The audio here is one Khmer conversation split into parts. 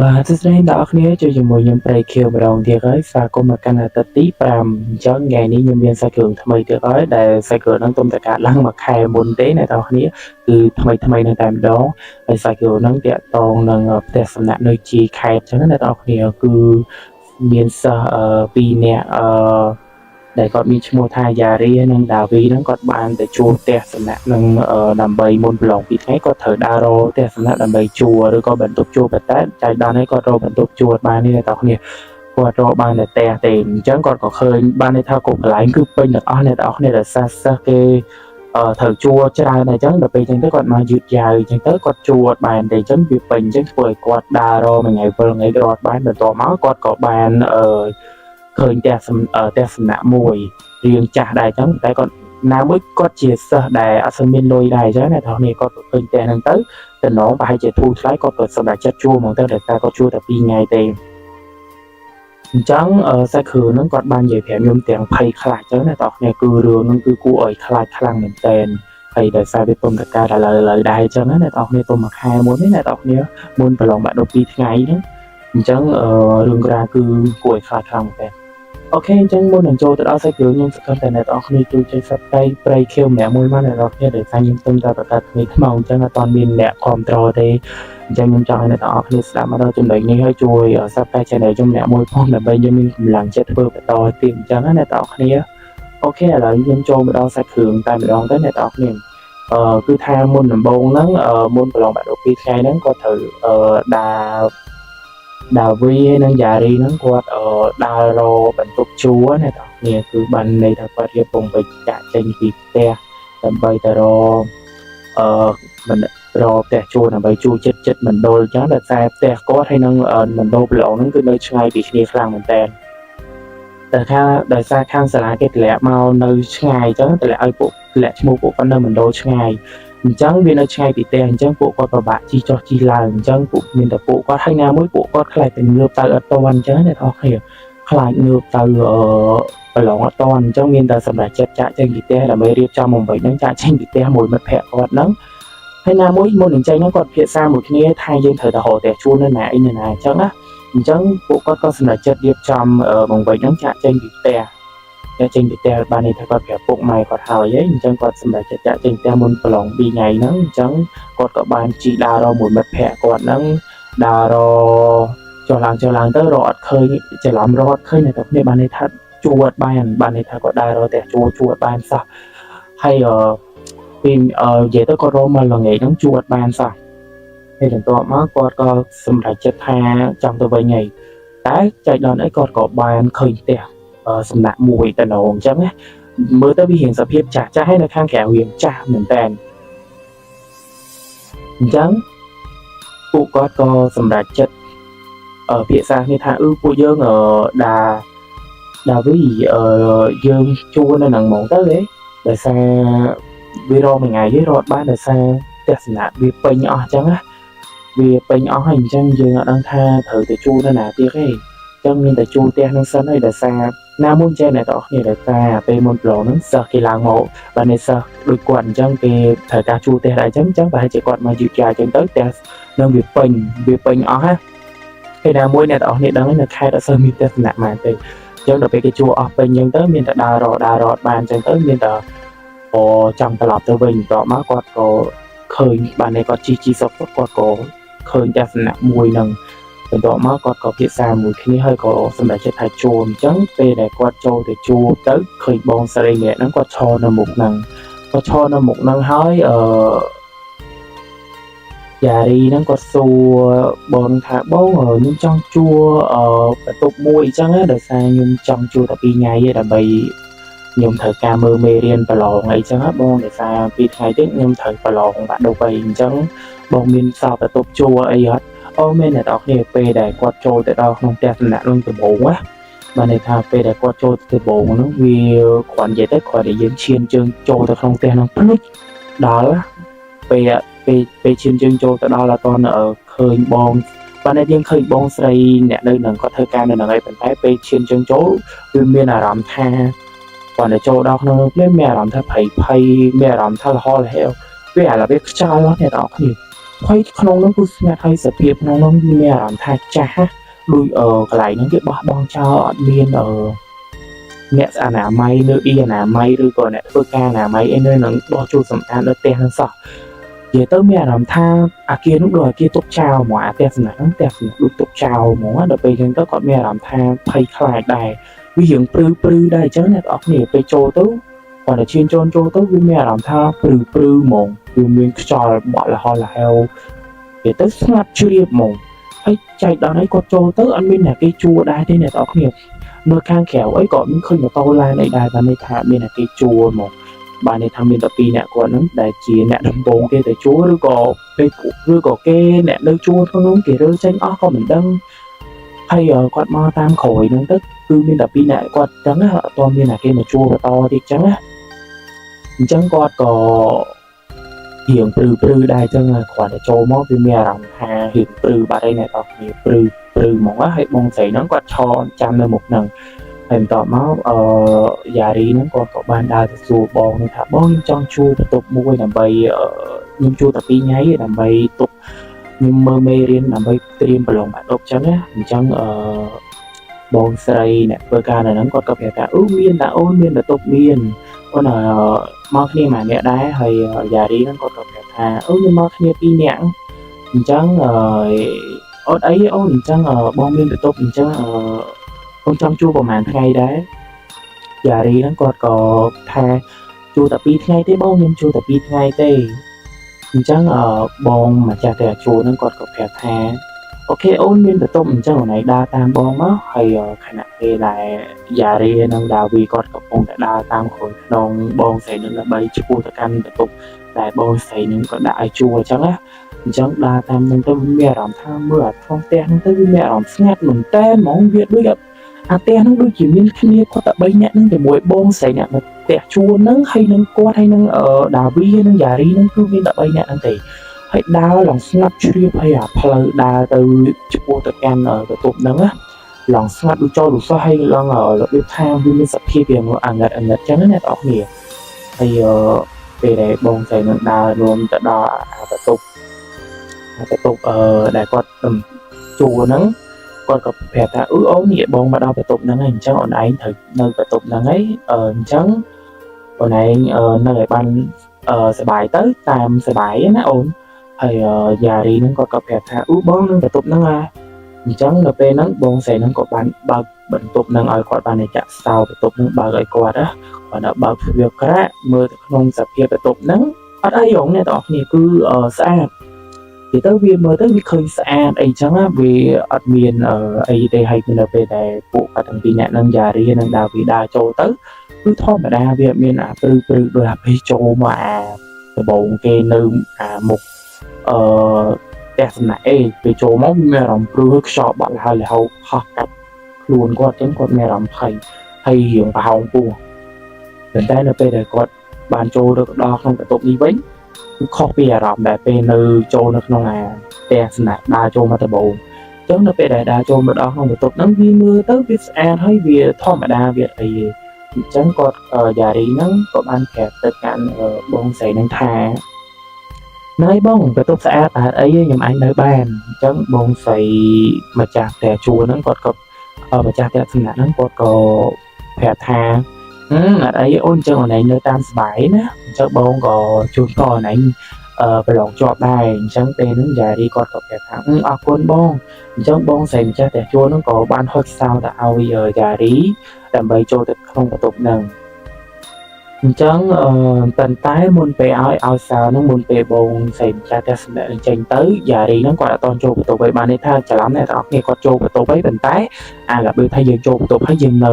បាទសួស្តីអ្នកទាំងអស់គ្នាជួយជាមួយខ្ញុំព្រៃខៀវម្ដងទៀតហើយស្វាគមន៍មកកាន់អាទិត្យទី5អញ្ចឹងថ្ងៃនេះខ្ញុំមានសាច់រឿងថ្មីទៀតហើយដែលសាច់រឿងហ្នឹងទុំតែកើតឡើងមួយខែមុនទេអ្នកទាំងអស់គ្នាគឺថ្មីថ្មីនៅតែម្ដងហើយសាច់រឿងហ្នឹងតាក់ទងនឹងផ្ទះសំណាក់នៅជាខេត្តអញ្ចឹងណាអ្នកទាំងអស់គ្នាគឺមានសិស្សពីរនាក់ដែលគាត់មានឈ្មោះថាយ៉ារីនិងដាវីហ្នឹងគាត់បានទៅជួលផ្ទះសំណាក់នឹងដើម្បីមុនប្រឡងពីរថ្ងៃគាត់ត្រូវដើររកផ្ទះសំណាក់ដើម្បីជួលឬក៏បន្ទប់ជួលប៉ុន្តែចៃដន្យឲ្យគាត់រកបន្ទប់ជួលបាននេះអ្នកទាំងគ្នាគាត់រកបានតែផ្ទះទេអញ្ចឹងគាត់ក៏ឃើញបានន័យថាគ្រប់កន្លែងគឺពេញទាំងអស់អ្នកទាំងអស់គ្នាដែលសិស្សសិស្សគេត្រូវជួលច្រើនអញ្ចឹងដល់ពេលអញ្ចឹងទៅគាត់មកយឺតយ៉ាវអញ្ចឹងទៅគាត់ជួលអត់បានទេអញ្ចឹងវាពេញអញ្ចឹងធ្វើឲ្យគាត់ដើររកមួយថ្ងៃវិលថ្ងៃរត់បានបន្ទាប់មកគាត់ក៏បានអឺឃើញផ្ទះសំណាក់មួយ រៀងចាស់ដែរអញ្ចឹងតែគាត់ណាមួយគាត់ជាសិស្សដែលអត់សូវមានលុយដែរអញ្ចឹងអ្នកទាំងនេះគាត់ក៏ឃើញផ្ទះហ្នឹងទៅតំណងប្រហែលជាធូរថ្លៃគាត់ក៏សម្រេចចិត្តជួលហ្មងទៅដោយសារគាត់ជួលតែ2ថ្ងៃទេអញ្ចឹងសាច់គ្រឿងហ្នឹងគាត់បាននិយាយប្រាប់ខ្ញុំទាំងភ័យខ្លាចអញ្ចឹងណាបងប្អូនគឺរឿងហ្នឹងគឺគួរឲ្យខ្លាចខ្លាំងមែនទែនហើយដោយសារវាទុំតកើតឥឡូវឥឡូវដែរអញ្ចឹងណាអ្នកទាំងគ្នាទុំមួយខែមុននេះអ្នកទាំងគ្នាមុនប្រឡងបាក់ឌុប2ថ្ងៃហ្នឹងអញ្ចឹងរឿងក្រាគឺគួរឲ្យខ្លាចខ្លាំងមែនទែន OK អញ្ចឹងមុននឹងចូលទៅដល់សាច់រឿងខ្ញុំសង្ឃឹមតែអ្នកទាំងអស់គ្នាជួយចុច Subscribe ព្រៃខៀវម្នាក់មួយមកអ្នកទាំងអស់គ្នាដោយសារខ្ញុំទើបតែបង្កើតថ្មីថ្មោងអញ្ចឹងអត់ទាន់មានអ្នកគ្រប់គ្រងទេអញ្ចឹងខ្ញុំចង់ឲ្យអ្នកទាំងអស់គ្នាស្ដាប់មកដល់ចំណុចនេះហើយជួយ Subscribe Channel ខ្ញុំម្នាក់មួយផងដើម្បីយើងមានកម្លាំងចិត្តធ្វើបន្តទៀតអញ្ចឹងណាអ្នកទាំងអស់គ្នាOK ឥឡូវយើងចូលមកដល់សាច់រឿងតែម្ដងទៅអ្នកទាំងអស់គ្នាគឺថាមុនដំបូងហ្នឹងមុនប្រឡងបាក់ឌុប2ថ្ងៃហ្នឹងគាត់ត្រូវដើរដាវីហើយនិងយ៉ារីហ្នឹងគាត់ដើររកបន្ទប់ជួលណាបងប្អូនគឺបានន័យថាគាត់រៀបពងវិចាក់ចេញពីផ្ទះដើម្បីទៅរកអឺមិនរកផ្ទះជួលដើម្បីជួលចិត្តចិត្តមណ្ឌលអញ្ចឹងដោយសារផ្ទះគាត់ហើយនឹងមណ្ឌលប្រឡងហ្នឹងគឺនៅឆ្ងាយពីគ្នាខ្លាំងមែនតើតែថាដោយសារខាងសាលាគេតម្លាក់មកនៅឆ្ងាយអញ្ចឹងតម្លាក់ឲ្យពួកតម្លាក់ឈ្មោះពួកគាត់នៅមណ្ឌលឆ្ងាយអញ្ចឹងវានៅឆ្ងាយពីផ្ទះអញ្ចឹងពួកគាត់ពិបាកជិះចុះជិះឡើងអញ្ចឹងពួកមានតែពួកគាត់ហើយណាមួយពួកគាត់ខ្លាចតែងើបទៅអត់ទាន់អញ្ចឹងអ្នកនរគ្នាខ្លាចងើបទៅប្រឡងអត់ទាន់អញ្ចឹងមានតែសម្រេចចិត្តចាក់ចេញពីផ្ទះដើម្បីរៀបចំមុំវិញហ្នឹងចាក់ចេញពីផ្ទះមួយមិត្តភក្តិគាត់ហ្នឹងហើយណាមួយមុននឹងចេញហ្នឹងគាត់ពិភាក្សាមួយគ្នាថាយើងត្រូវតែរកផ្ទះជួលនៅណាអីនៅណាអញ្ចឹងណាអញ្ចឹងពួកគាត់ក៏សម្រេចចិត្តរៀបចំបង្វិចហ្នឹងចាក់ចេញពីផ្ទះចាក់ចេញពីផ្ទះបានន័យថាគាត់ប្រាប់ពុកម៉ែគាត់ហើយអញ្ចឹងគាត់សម្រេចចិត្តចាក់ចេញផ្ទះមុនប្រឡង2ថ្ងៃហ្នឹងអញ្ចឹងគាត់ក៏បានជិះដើររកមួយមិត្តភក្តិគាត់ហ្នឹងដើររកចុះឡើងចុះឡើងទៅរកអត់ឃើញច្រឡំរកអត់ឃើញតែគ្នាបានន័យថាជួអត់បានបានន័យថាគាត់ដើររកតែជួជួអត់បានសោះហើយអឺពីនិយាយទៅគាត់រកមកល្ងាចហ្នឹងជួអត់បានសោះហើយបន្ទាប់មកគាត់ក៏សម្រេចចិត្តថាចង់ទៅវិញហើយតែចែកដល់អីគាត់ក៏បានឃើញផ្ទះសំណាក់មួយតំណងអញ្ចឹងណាមើលទៅវារៀងសភាពចាស់ចាស់ហើយនៅខាងក្រៅរៀងចាស់មែនតើអញ្ចឹងពួកគាត់ក៏សម្រេចចិត្តភាសាគ្នាថាអឺពួកយើងដាដាវីយើងជួលនៅហ្នឹងហ្មងទៅហ៎ដោយសារវារកមួយថ្ងៃទេរត់បានដោយសារផ្ទះសំណាក់វាពេញអស់អញ្ចឹងណាវាពេញអស់ហើយអញ្ចឹងយើងអត់ដឹងថាត្រូវទៅជួលនៅណាទៀតទេអញ្ចឹងមានតែជួលផ្ទះហ្នឹងសិនហើយដោយសារណាមួយចេះអ្នកទាំងអស់គ្នាដោយសារពេលមុនប្រឡងហ្នឹងសិស្សគេឡើងមកបាននេះសិស្សដូចគាត់អញ្ចឹងគេត្រូវការជួលផ្ទះដែរអញ្ចឹងអញ្ចឹងប្រហែលជាគាត់មកយឺតយ៉ាវអញ្ចឹងទៅផ្ទះនឹងវាពេញវាពេញអស់ណាពេលណាមួយអ្នកទាំងអស់គ្នាដឹងនៅខេត្តអត់សូវមានផ្ទះសំណាក់ម៉ានទេអញ្ចឹងដល់ពេលគេជួលអស់ពេញអញ្ចឹងទៅមានតែដើររកដើររកបានអញ្ចឹងទៅមានតែអូចង់ត្រឡប់ទៅវិញបន្ទាប់មកគាត់ក៏ឃើញបាននេះគាត់ជីជីសុកគាត់ក៏ឃើញផ្ទះសំណាក់មួយហ្នឹងបន្ទាប់មកគាត់ក៏ពិភាក្សាមួយគ្នាហើយក៏សម្រេចចិត្តថាជួលអញ្ចឹងពេលដែលគាត់ចូលទៅជួលទៅឃើញបងស្រីម្នាក់ហ្នឹងគាត់ឈរនៅមុខហ្នឹងគាត់ឈរនៅមុខហ្នឹងហើយយ៉ារីហ្នឹងគាត់សួរបងថាបងខ្ញុំចង់ជួលបន្ទប់មួយអញ្ចឹងណាដោយសារខ្ញុំចង់ជួលតែ2ថ្ងៃទេដើម្បីខ្ញុំត្រូវការមើលមេរៀនប្រឡងអីចឹងណាបងដោយសារពីថ្ងៃទៀតខ្ញុំត្រូវប្រឡងបាក់ឌុបអីអញ្ចឹងបងមានសល់បន្ទប់ជួលអីអត់អូមែនអ្នកនរគ្នាពេលដែលគាត់ចូលទៅដល់ក្នុងផ្ទះសំណាក់នោះដំបូងណាបានន័យថាពេលដែលគាត់ចូលទៅដំបូងនោះវាគ្រាន់និយាយទៅគ្រាន់តែយើងឈានជើងចូលទៅក្នុងផ្ទះនោះភ្លុចដល់ពេលពេលពេលឈានជើងចូលទៅដល់អត់ទាន់ឃើញបងបានតែយើងឃើញបងស្រីអ្នកនៅនឹងគាត់ធ្វើការនៅនឹងឯងប៉ុន្តែពេលឈានជើងចូលវាមានអារម្មណ៍ថាគាត់តែចូលដល់ក្នុងនោះភ្លាមមានអារម្មណ៍ថាភ័យភ័យមានអារម្មណ៍ថាលហលហែវវាអាឡវាខ្យល់អ្នកនរគ្នា ហើយក្នុងនោះគឺស្ងាត់ហើយសភាពក្នុងនោះវាមានអារម្មណ៍ថាចាស់ណាដូចអឺកន្លែងហ្នឹងគេបោះបង់ចោលអត់មានអឺអ្នកអនាម័យនៅអ៊ីអនាម័យឬក៏អ្នកធ្វើការអនាម័យអីនៅនឹងបោះជូតសម្អាតនៅផ្ទះហ្នឹងសោះនិយាយទៅមានអារម្មណ៍ថាអាគារនោះដូចអាគារទុកចោលហ្មងអាផ្ទះសំណាក់ហ្នឹងផ្ទះសំណាក់ដូចទុកចោលហ្មងដល់ពេលអញ្ចឹងទៅគាត់មានអារម្មណ៍ថាភ័យខ្លាចដែរវារៀងព្រឺព្រឺដែរអញ្ចឹងអ្នកទាំងអស់គ្នាពេលចូលទៅគាត់តែឈានចូលចូលទៅវាមានអារម្មណ៍ថាព្រឺព្រឺហ្មងវាមានខ្យល់បក់លហលហែវនិយាយទៅស្ងាត់ជ្រាបហ្មងហើយចែកដល់ហើយគាត់ចូលទៅអត់មានអ្នកគេជួលដែរទេអ្នកទាំងអស់គ្នានៅខាងក្រៅអីក៏មានឃើញម៉ូតូឡានអីដែរបានន័យថាមានអ្នកគេជួលហ្មងបានន័យថាមានតែពីរអ្នកគាត់ហ្នឹងដែលជាអ្នកដំបូងគេទៅជួលឬក៏ពេលឬក៏គេអ្នកនៅជួលក្នុងនោះគេរើចេញអស់ក៏មិនដឹងហើយគាត់មកតាមក្រោយហ្នឹងទៅគឺមានតែពីរអ្នកគាត់ចឹងណាអត់ទាន់មានអ្នកគេមកជួលបន្តទៀតចឹងណាអញ្ចឹងគាត់ក៏រៀងព្រឺព្រឺដែរចឹងគ្រាន់តែចូលមកវាមានអារម្មណ៍ថារៀងព្រឺបាត់ហើយអ្នកនរគ្នាព្រឺព្រឺហ្មងហើយបងស្រីហ្នឹងគាត់ឈរចាំនៅមុខហ្នឹងហើយបន្ទាប់មកអឺយ៉ារីហ្នឹងគាត់ក៏បានដើរទៅសួរបងហ្នឹងថាបងខ្ញុំចង់ជួលបន្ទប់មួយដើម្បីខ្ញុំជួលតែ2ថ្ងៃដើម្បីទុកខ្ញុំមើលមេរៀនដើម្បីត្រៀមប្រឡងបាក់ឌុបចឹងណាអញ្ចឹងអឺបងស្រីអ្នកធ្វើការនៅហ្នឹងគាត់ក៏ប្រាប់ថាអឺមានតាអូនមានបន្ទប់មានអូនមកគ្នាមួយអ្នកដែរហើយយ៉ារីហ្នឹងគាត់ក៏ប្រាប់ថាអឺខ្ញុំមកគ្នាពីរនាក់អញ្ចឹងអឺអត់អីអូនអញ្ចឹងបងមានបន្ទប់អញ្ចឹងអឺអូនចង់ជួលប្រហែលថ្ងៃដែរយ៉ារីហ្នឹងគាត់ក៏ថាជួលតែ2ថ្ងៃទេបងខ្ញុំជួលតែ2ថ្ងៃទេអញ្ចឹងអឺបងម្ចាស់តែជួលហ្នឹងគាត់ក៏ប្រាប់ថា OK អូនមានបន្ទប់អញ្ចឹងអូនឯងដើរតាមបងមកហើយខណៈពេលដែលយ៉ារីនិងដាវីគាត់កំពុងតែដើរតាមក្រោយខ្នងបងស្រីនឹងដើម្បីឆ្ពោះទៅកាន់បន្ទប់ដែលបងស្រីនឹងក៏ដាក់ឲ្យជួលអញ្ចឹងណាអញ្ចឹងដើរតាមនឹងទៅមានអារម្មណ៍ថាមើលអាក្នុងផ្ទះហ្នឹងទៅវាមានអារម្មណ៍ស្ងាត់មែនតើហ្មងវាដូចអាផ្ទះហ្នឹងដូចជាមានគ្នាគាត់តែ3នាក់ហ្នឹងជាមួយបងស្រីអ្នកនៅផ្ទះជួលហ្នឹងហើយនឹងគាត់ហើយនឹងដាវីនិងយ៉ារីហ្នឹងគឺមានតែ3នាក់ហ្នឹងទេហើយដើរឡើងស្ងាត់ជ្រាបហើយអាផ្លូវដើរទៅឆ្ពោះទៅកាន់បន្ទប់ហ្នឹងណាឡើងស្ងាត់ដូចចូលដូចសោះហើយឡើងរបៀបថាវាមានសភាពវាអាងឹតអាងឹតចឹងណាអ្នកនរគ្នាហើយពេលដែលបងស្រីនឹងដើររួមទៅដល់អាបន្ទប់អាបន្ទប់អឺដែលគាត់ជួលហ្នឹងគាត់ក៏ប្រាប់ថាអឺអូននេះបងមកដល់បន្ទប់ហ្នឹងហើយអញ្ចឹងអូនឯងត្រូវនៅបន្ទប់ហ្នឹងហើយអញ្ចឹងអូនឯងនៅឲ្យបានសប្បាយទៅតាមសប្បាយណាអូនហើយយ៉ារីហ្នឹងគាត់ក៏ប្រាប់ថាអឺបងនឹងបន្ទប់ហ្នឹងហ่าអញ្ចឹងនៅពេលហ្នឹងបងស្រីហ្នឹងក៏បានបើកបន្ទប់ហ្នឹងឲ្យគាត់បានចាក់សោបន្ទប់ហ្នឹងបើកឲ្យគាត់ណាគាត់ដល់បើកទ្វារក្រាក់មើលទៅក្នុងសភាពបន្ទប់ហ្នឹងអត់អីហងអ្នកទាំងអស់គ្នាគឺស្អាតនិយាយទៅវាមើលទៅវាឃើញស្អាតអីចឹងណាវាអត់មានអីទេហើយនៅពេលដែលពួកគាត់ទាំងពីរអ្នកហ្នឹងយ៉ារីនិងដាវីដើរចូលទៅគឺធម្មតាវាមានអាព្រឺព្រឺដូចអាពេលចូលមកអាដំបងគេនៅអាមុខអឺផ្ទះសំណាក់អេពេលចូលមកវាមានអារម្មណ៍ព្រឺខ្យល់បក់លហើយលហៅហោះកាត់ខ្លួនគាត់ចឹងគាត់មានអារម្មណ៍ភ័យហើយរៀងប្រហោងពោះប៉ុន្តែនៅពេលដែលគាត់បានចូលទៅដល់ក្នុងបន្ទប់នេះវិញគឺខុសពីអារម្មណ៍ដែលពេលនៅចូលនៅក្នុងអាផ្ទះសំណាក់ដើរចូលមកដំបូងអញ្ចឹងនៅពេលដែលដើរចូលមកដល់ក្នុងបន្ទប់ហ្នឹងវាមើលទៅវាស្អាតហើយវាធម្មតាវាអីទេអញ្ចឹងគាត់យ៉ារីហ្នឹងក៏បានប្រាប់ទៅកាន់បងស្រីហ្នឹងថាណៃបងបន្ទប់ស្អាតអត់អីទេខ្ញុំអាចនៅបានអញ្ចឹងបងស្រីម្ចាស់ផ្ទះជួលហ្នឹងគាត់ក៏ម្ចាស់ផ្ទះសំណាក់ហ្នឹងគាត់ក៏ប្រាប់ថាអត់អីអូនអញ្ចឹងអូនឯងនៅតាមសប្បាយណាអញ្ចឹងបងក៏ជូនពរអូនឯងអឺប្រឡងជាប់ដែរអញ្ចឹងពេលហ្នឹងយ៉ារីគាត់ក៏ប្រាប់ថាអរគុណបងអញ្ចឹងបងស្រីម្ចាស់ផ្ទះជួលហ្នឹងក៏បានហុចសោទៅឲ្យយ៉ារីដើម្បីចូលទៅក្នុងបន្ទប់ហ្នឹងអញ្ចឹងអឺប៉ុន្តែមុនពេលឲ្យឲ្យសោហ្នឹងមុនពេលបងស្រីម្ចាស់ផ្ទះសម្រាប់ចេញទៅយ៉ារីហ្នឹងគាត់អត់តចូលបន្ទប់ឯបានន័យថាច្រឡំអ្នកទាំងអស់គ្នាគាត់ចូលបន្ទប់ឯប៉ុន្តែអារបៀបថាយើងចូលបន្ទប់ហើយយើងនៅ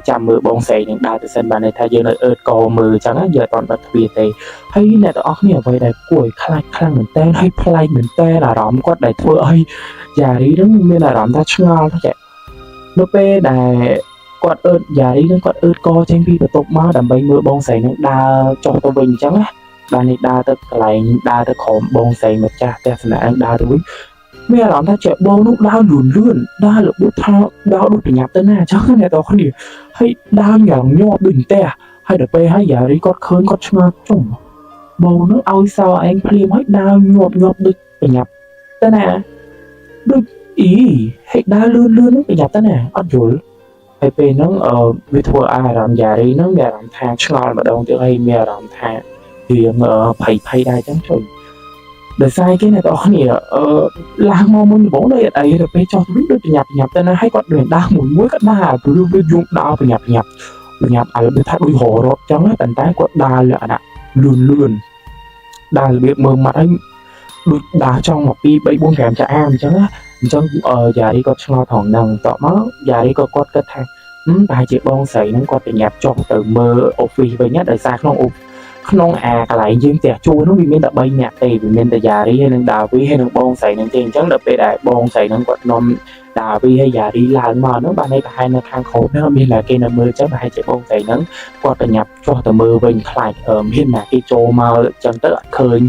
ចាំមើលបងស្រីនឹងដើរទៅសិនបានន័យថាយើងនៅអឺតកមើលអញ្ចឹងយើងអត់តបិទទ្វារទេហើយអ្នកទាំងអស់គ្នាអ្វីដែលគួរឲ្យខ្លាចខ្លាំងមែនតើហើយប្លែកមែនតើអារម្មណ៍គាត់ដែលធ្វើឲ្យយ៉ារីហ្នឹងមានអារម្មណ៍ថាឆ្ងល់ថាចេះនៅពេលដែលគាត់អឺតយ៉ារីនឹងគាត់អឺតកចេញពីបន្ទប់មកដើម្បីមើលបងស្រីនឹងដើរចុះទៅវិញអញ្ចឹងណាបាននេះដើរទៅកន្លែងដើរទៅក្រោមបងស្រីម្ចាស់ផ្ទះសំណាក់នឹងដើរទៅវិញមានអារម្មណ៍ថាចេះបងនោះដើរលឿនលឿនដើររបៀបថាដើរដូចប្រញាប់ទៅណាអញ្ចឹងអ្នកទាំងគ្នាហើយដើរយ៉ាងញាប់ដូចផ្ទះហើយដល់ពេលហើយយ៉ារីគាត់ឃើញគាត់ឆ្ងល់ចុំបងនឹងឲ្យសោឯងភ្លាមហើយដើរញាប់ញាប់ដូច ប្រញាប់ទៅណាដូចអីហេតុដើរលឿនលឿនហ្នឹងប្រញាប់ទៅណាអត់យល់ហើយពេលហ្នឹងអឺវាធ្វើឲ្យអារម្មណ៍យ៉ារីហ្នឹងមានអារម្មណ៍ថាឆ្ងល់ម្ដងទៀតហើយមានអារម្មណ៍ថារៀងភ័យភ័យដែរចឹងជួយដោយសារគេអ្នកទាំងអស់គ្នាអឺឡើងមកមុនដំបូងដូចអត់អីទៅពេលចុះទៅវិញដូចប្រញាប់ប្រញាប់ទៅណាហើយគាត់ដូចដើរមួយមួយគាត់ដើរព្រោះវាយងដើរប្រញាប់ប្រញាប់ប្រញាប់អារបៀបថាដូចររត់ចឹងប៉ុន្តែគាត់ដើរលក្ខណៈលឿនលឿនដើររបៀបមើលម៉ាត់ហើយដូចដើរចង់មក2 3 4 5ចាអាមអញ្ចឹងណាអញ្ចឹងយ៉ារីគាត់ឆ្ងល់ថងហ្នឹងតមកយ៉ារីក៏គាត់គិតថាប្រហែលជាបងស្រីហ្នឹងគាត់ប្រញាប់ចុះទៅមើល office វិញណាដោយសារក្នុងក្នុងអាកន្លែងយើងផ្ទះជួលនោះវាមានតែ3នាក់ទេវាមានតែយ៉ារីហើយនិងដាវីហើយនិងបងស្រីហ្នឹងទេអញ្ចឹងដល់ពេលដែលបងស្រីហ្នឹងគាត់នាំដាវីហើយយ៉ារីឡើងមកហ្នឹងបានន័យប្រហែលនៅខាងក្រោមហ្នឹងអត់មានតែគេនៅមើលអញ្ចឹងប្រហែលជាបងស្រីហ្នឹងគាត់ប្រញាប់ចុះទៅមើលវិញខ្លាចមានណាគេចូលមកអញ្ចឹងទៅអត់ឃើញ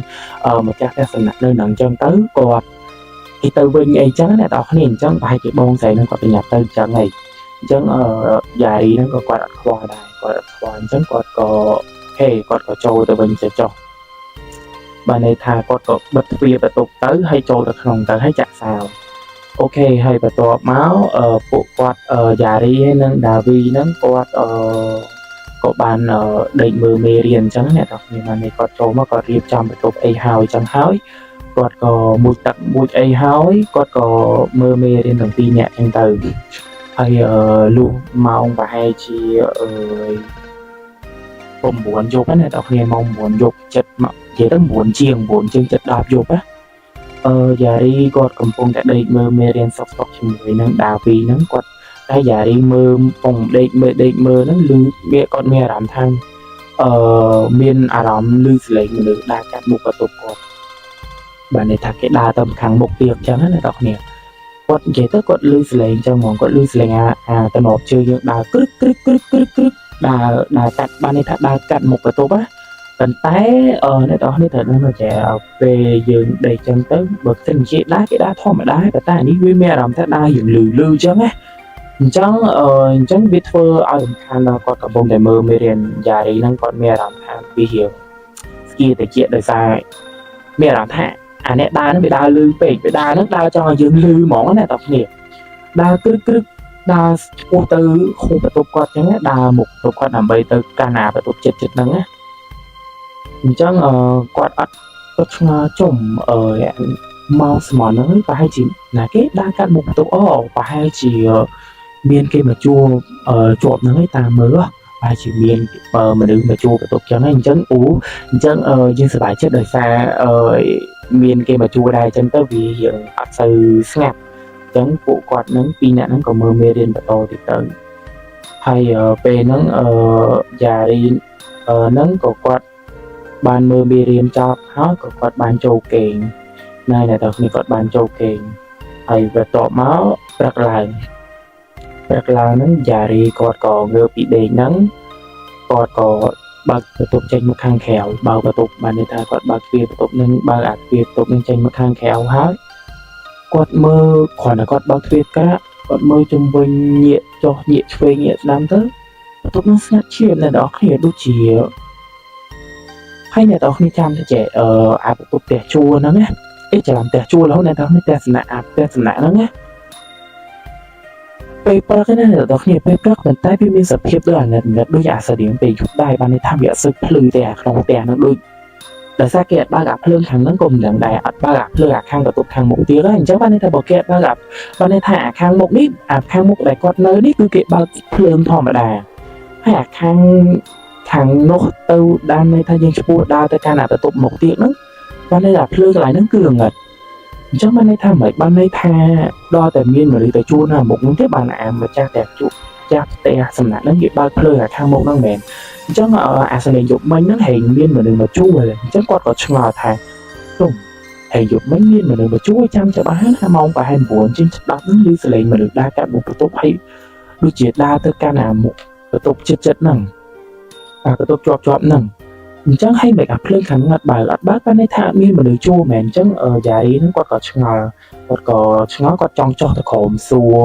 ម្ចាស់ផ្ទះសំណាក់នៅហ្នឹងអញ្ចឹងទៅគាត់គេទៅវិញអីចឹងណាអ្នកនរគ្នាអញ្ចឹងប្រហែលជាបងស្រីហ្នឹងគាត់ប្រញាប់ទៅអញ្ចឹងហីអញ្ចឹងអឺយ៉ារីហ្នឹងក៏គាត់អត់ខ្វល់ដែរគាត់អត់ខ្វល់អញ្ចឹងគាត់ក៏ហេគាត់ក៏ចូលទៅវិញទៅចុះបានន័យថាគាត់ក៏បិទទ្វារបន្ទប់ទៅហើយចូលទៅក្នុងទៅហើយចាក់សោ OK ហើយបន្ទាប់មកអឺពួកគាត់យ៉ារីហើយនិងដាវីហ្នឹងគាត់អឺក៏បានដេកមើលមេរៀនអញ្ចឹងអ្នកនរគ្នាបាននេះគាត់ចូលមកគាត់រៀបចំបន្ទប់អីហើយអញ្ចឹងហើយគាត់ក៏មុជទឹកមុជអីហើយគាត់ក៏មើលមេរៀនទាំងពីរនាក់អញ្ចឹងទៅហើយលុះម៉ោងប្រហែលជាអឺ9យប់ណាអ្នកនរគ្នាម៉ោង9យប់ចិត្តមកនិយាយទៅ9ជាង9ជាងចិត្ត10យប់ណាអឺយ៉ារីគាត់កំពុងតែដេកមើលមេរៀនសុកសុកជាមួយនឹងដាវីហ្នឹងគាត់តែយ៉ារីមើលពងដេកមើលដេកមើលហ្នឹងឮវាគាត់មានអារម្មណ៍ថាអឺមានអារម្មណ៍ឮសំឡេងមនុស្សដើរកាត់មុខបន្ទប់គាត់បានន័យថាគេដើរទៅខាងមុខទៀតអញ្ចឹងណាអ្នកនរគ្នាគាត់និយាយទៅគាត់ឮសំឡេងអញ្ចឹងហ្មងគាត់ឮសំឡេងអាអាតំណប់ជើងយើងដើរក្រឹកក្រឹកក្រឹកក្រឹកក្រឹកដើរដើរកាត់បានន័យថាដើរកាត់មុខបន្ទប់ណាប៉ុន្តែអឺអ្នកនរគ្នាត្រូវដឹងថាចេះពេលយើងដេកចឹងទៅបើសិនជាដើរគេដើរធម្មតាប៉ុន្តែអានេះវាមានអារម្មណ៍ថាដើររៀងលឺលឺចឹងណាអញ្ចឹងអឺអញ្ចឹងវាធ្វើឲ្យរំខានដល់គាត់កំពុងតែមើលមេរៀនយ៉ារីហ្នឹងគាត់មានអារម្មណ៍ថាវារៀងស្គៀតិចដោយសារមានអារម្មណ៍ថាអាអ្នកដើរហ្នឹងវាដើរលឺពេកវាដើរហ្នឹងដើរចង់ឲ្យយើងលឺហ្មងណាតើគ្នាដើរក្រឹកក្រឹកដើរឆ្ពោះទៅខូបន្ទប់គាត់អញ្ចឹងដើរមុខបន្ទប់គាត់ដើម្បីទៅកាន់អាបន្ទប់ចិត្តចិត្តហ្នឹងណាអញ្ចឹងអឺគាត់អត់គាត់ឆ្ងល់ជុំអឺមកស្មន់ហ្នឹងប្រហែលជាណាគេដើរកាត់មុខបន្ទប់អូប្រហែលជាមានគេមកជួលជាប់ហ្នឹងឯងតាមមើលប្រហែលជាមានមនុស្សមកជួលបន្ទប់ចឹងហើយអញ្ចឹងអូអញ្ចឹងយើងសប្បាយចិត្តដោយសារអឺមានគេមកជួលដែរអញ្ចឹងទៅវារៀងអត់សូវស្ងាត់អញ្ចឹងពួកគាត់ហ្នឹងពីរនាក់ហ្នឹងក៏មើលមេរៀនបន្តទៀតទៅហើយពេលហ្នឹងអឺយ៉ារីហ្នឹងក៏គាត់បានមើលមេរៀនចប់ហើយក៏គាត់បានចូលគេងណែអ្នកទាំងគ្នាគាត់បានចូលគេងហើយបន្ទាប់មកព្រឹកឡើងព្រឹកឡើងហ្នឹងយ៉ារីគាត់ក៏ងើបពីដេកហ្នឹងគាត់ក៏បើកបន្ទប់ចេញមកខាងក្រៅបើកបន្ទប់បានន័យថាគាត់បើកទ្វារបន្ទប់នឹងបើកអាទ្វារបន្ទប់នឹងចេញមកខាងក្រៅហើយគាត់មើលគ្រាន់តែគាត់បើកទ្វារក្រាក់គាត់មើលជុំវិញញាក់ចុះញាក់ឆ្វេងញាក់ស្ដាំទៅបន្ទប់នឹងស្ងាត់ជាអ្នកនរគ្នាដូចជាហើយអ្នកនរគ្នាចាំទៅចេះអឺអាបន្ទប់ផ្ទះជួលហ្នឹងណាអេច្រឡំផ្ទះជួលរហូតអ្នកនរគ្នាផ្ទះសំណាក់អាផ្ទះសំណាក់ហ្នឹងណាពេលព្រឹកណាអ្នកនរគ្នាពេលព្រឹកប៉ុន្តែវាមានសភាពដូចអាណិតអាណិតដូចអាស្តៀងពេលយប់ដែរបានន័យថាវាអត់សូវភ្លឺទេអាក្នុងផ្ទះហ្នឹងដូចដោយសារគេអត់បើកអាភ្លើងខាងហ្នឹងក៏មិនដឹងដែរអត់បើកអាភ្លើងអាខាងបន្ទប់ខាងមុខទៀតហើយអញ្ចឹងបានន័យថាបើគេអត់បើកអាបានន័យថាអាខាងមុខនេះអាខាងមុខដែលគាត់នៅនេះគឺគេបើកភ្លើងធម្មតាហើយអាខាងខាងនោះទៅបានន័យថាយើងឆ្ពោះដើរទៅកាន់អាបន្ទប់មុខទៀតហ្នឹងបានន័យថាភ្លើងកន្លែងហ្នឹងគឺងឹតអញ្ចឹងបានន័យថាម៉េចបានន័យថាដល់តែមានមនុស្សទៅជួលនៅមុខហ្នឹងទេបានអាម្ចាស់តែជួចាស់ផ្ទះសំណាក់ហ្នឹងគេបើកភ្លើងអាខាងមុខហ្នឹងមែនអញ្ចឹងអាសលេងយប់មិញហ្នឹងហែងមានមនុស្សមកជួលអញ្ចឹងគាត់ក៏ឆ្ងល់ថាទុំហើយយប់មិញមានមនុស្សមកជួលចាំច្បាស់ណាម៉ោងប្រហែល9ជាង10ហ្នឹងឮសលេងមនុស្សដើរកាត់មុខបន្ទប់ហើយដូចជាដើរទៅកាន់អាមុខបន្ទប់ចិត្តចិត្តហ្នឹងអាបន្ទប់ជាប់ជាប់ហ្នឹងអញ្ចឹងហើយមិនអាភ្លើងខាងហ្នឹងអត់បើកអត់បើកបានន័យថាអត់មានមនុស្សជួលមែនអញ្ចឹងយ៉ារីហ្នឹងគាត់ក៏ឆ្ងល់គាត់ក៏ឆ្ងល់គាត់ចង់ចុះទៅក្រោមសួរ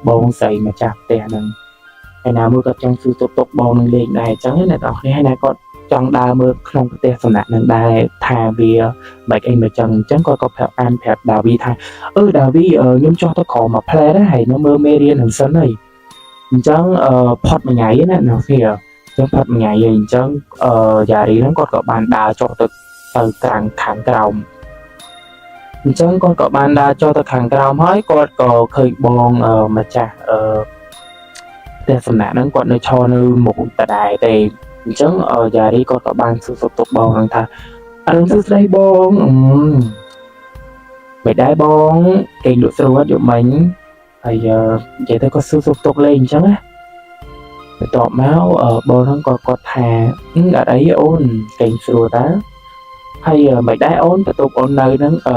បងស្រីម្ចាស់ផ្ទះហ្នឹងហើយណាមួយគាត់ចង់សួរទុកទុកបងនឹងលេងដែរអញ្ចឹងណាអ្នកនរគ្នាហើយណាគាត់ច ចង់ដើរមើលក្នុងផ្ទះសំណាក់នឹងដែរថាវាមិនអីមិនចឹងអញ្ចឹងគាត់ក៏ប្រាប់អានប្រាប់ដាវីថាអឺដាវីខ្ញុំចុះទៅក្រោមមួយផ្លែដែរហើយខ្ញុំមើលមេរៀននឹងសិនហើយអញ្ចឹងអឺផុតមួយថ្ងៃណាអ្នកគ្នាអញ្ចឹងផុតមួយថ្ងៃហើយអញ្ចឹងអឺយ៉ារីហ្នឹងគាត់ក៏បានដើរចុះទៅទៅខាងខាងក្រោមអញ្ចឹងគាត់ក៏បានដើរចុះទៅខាងក្រោមហើយគាត់ក៏ឃើញបងម្ចាស់អឺផ្ទះសំណាក់ហ្នឹងគាត់នៅឈរនៅមុខដដែលទេអញ្ចឹងយ៉ារីគាត់ក៏បានសួរសុខទុក្ខបងហ្នឹងថាអរុណសួស្តីបងអឺមិនដែរបងគេងលក់ស្រួលអត់យកមិញហើយនិយាយទៅគាត់សួរសុខទុក្ខលេងអញ្ចឹងណាបន្ទាប់មកបងហ្នឹងក៏គាត់ថាអត់អីអូនគេងស្រួលតាហើយមិនដែរអូនបន្ទប់អូននៅហ្នឹងអឺ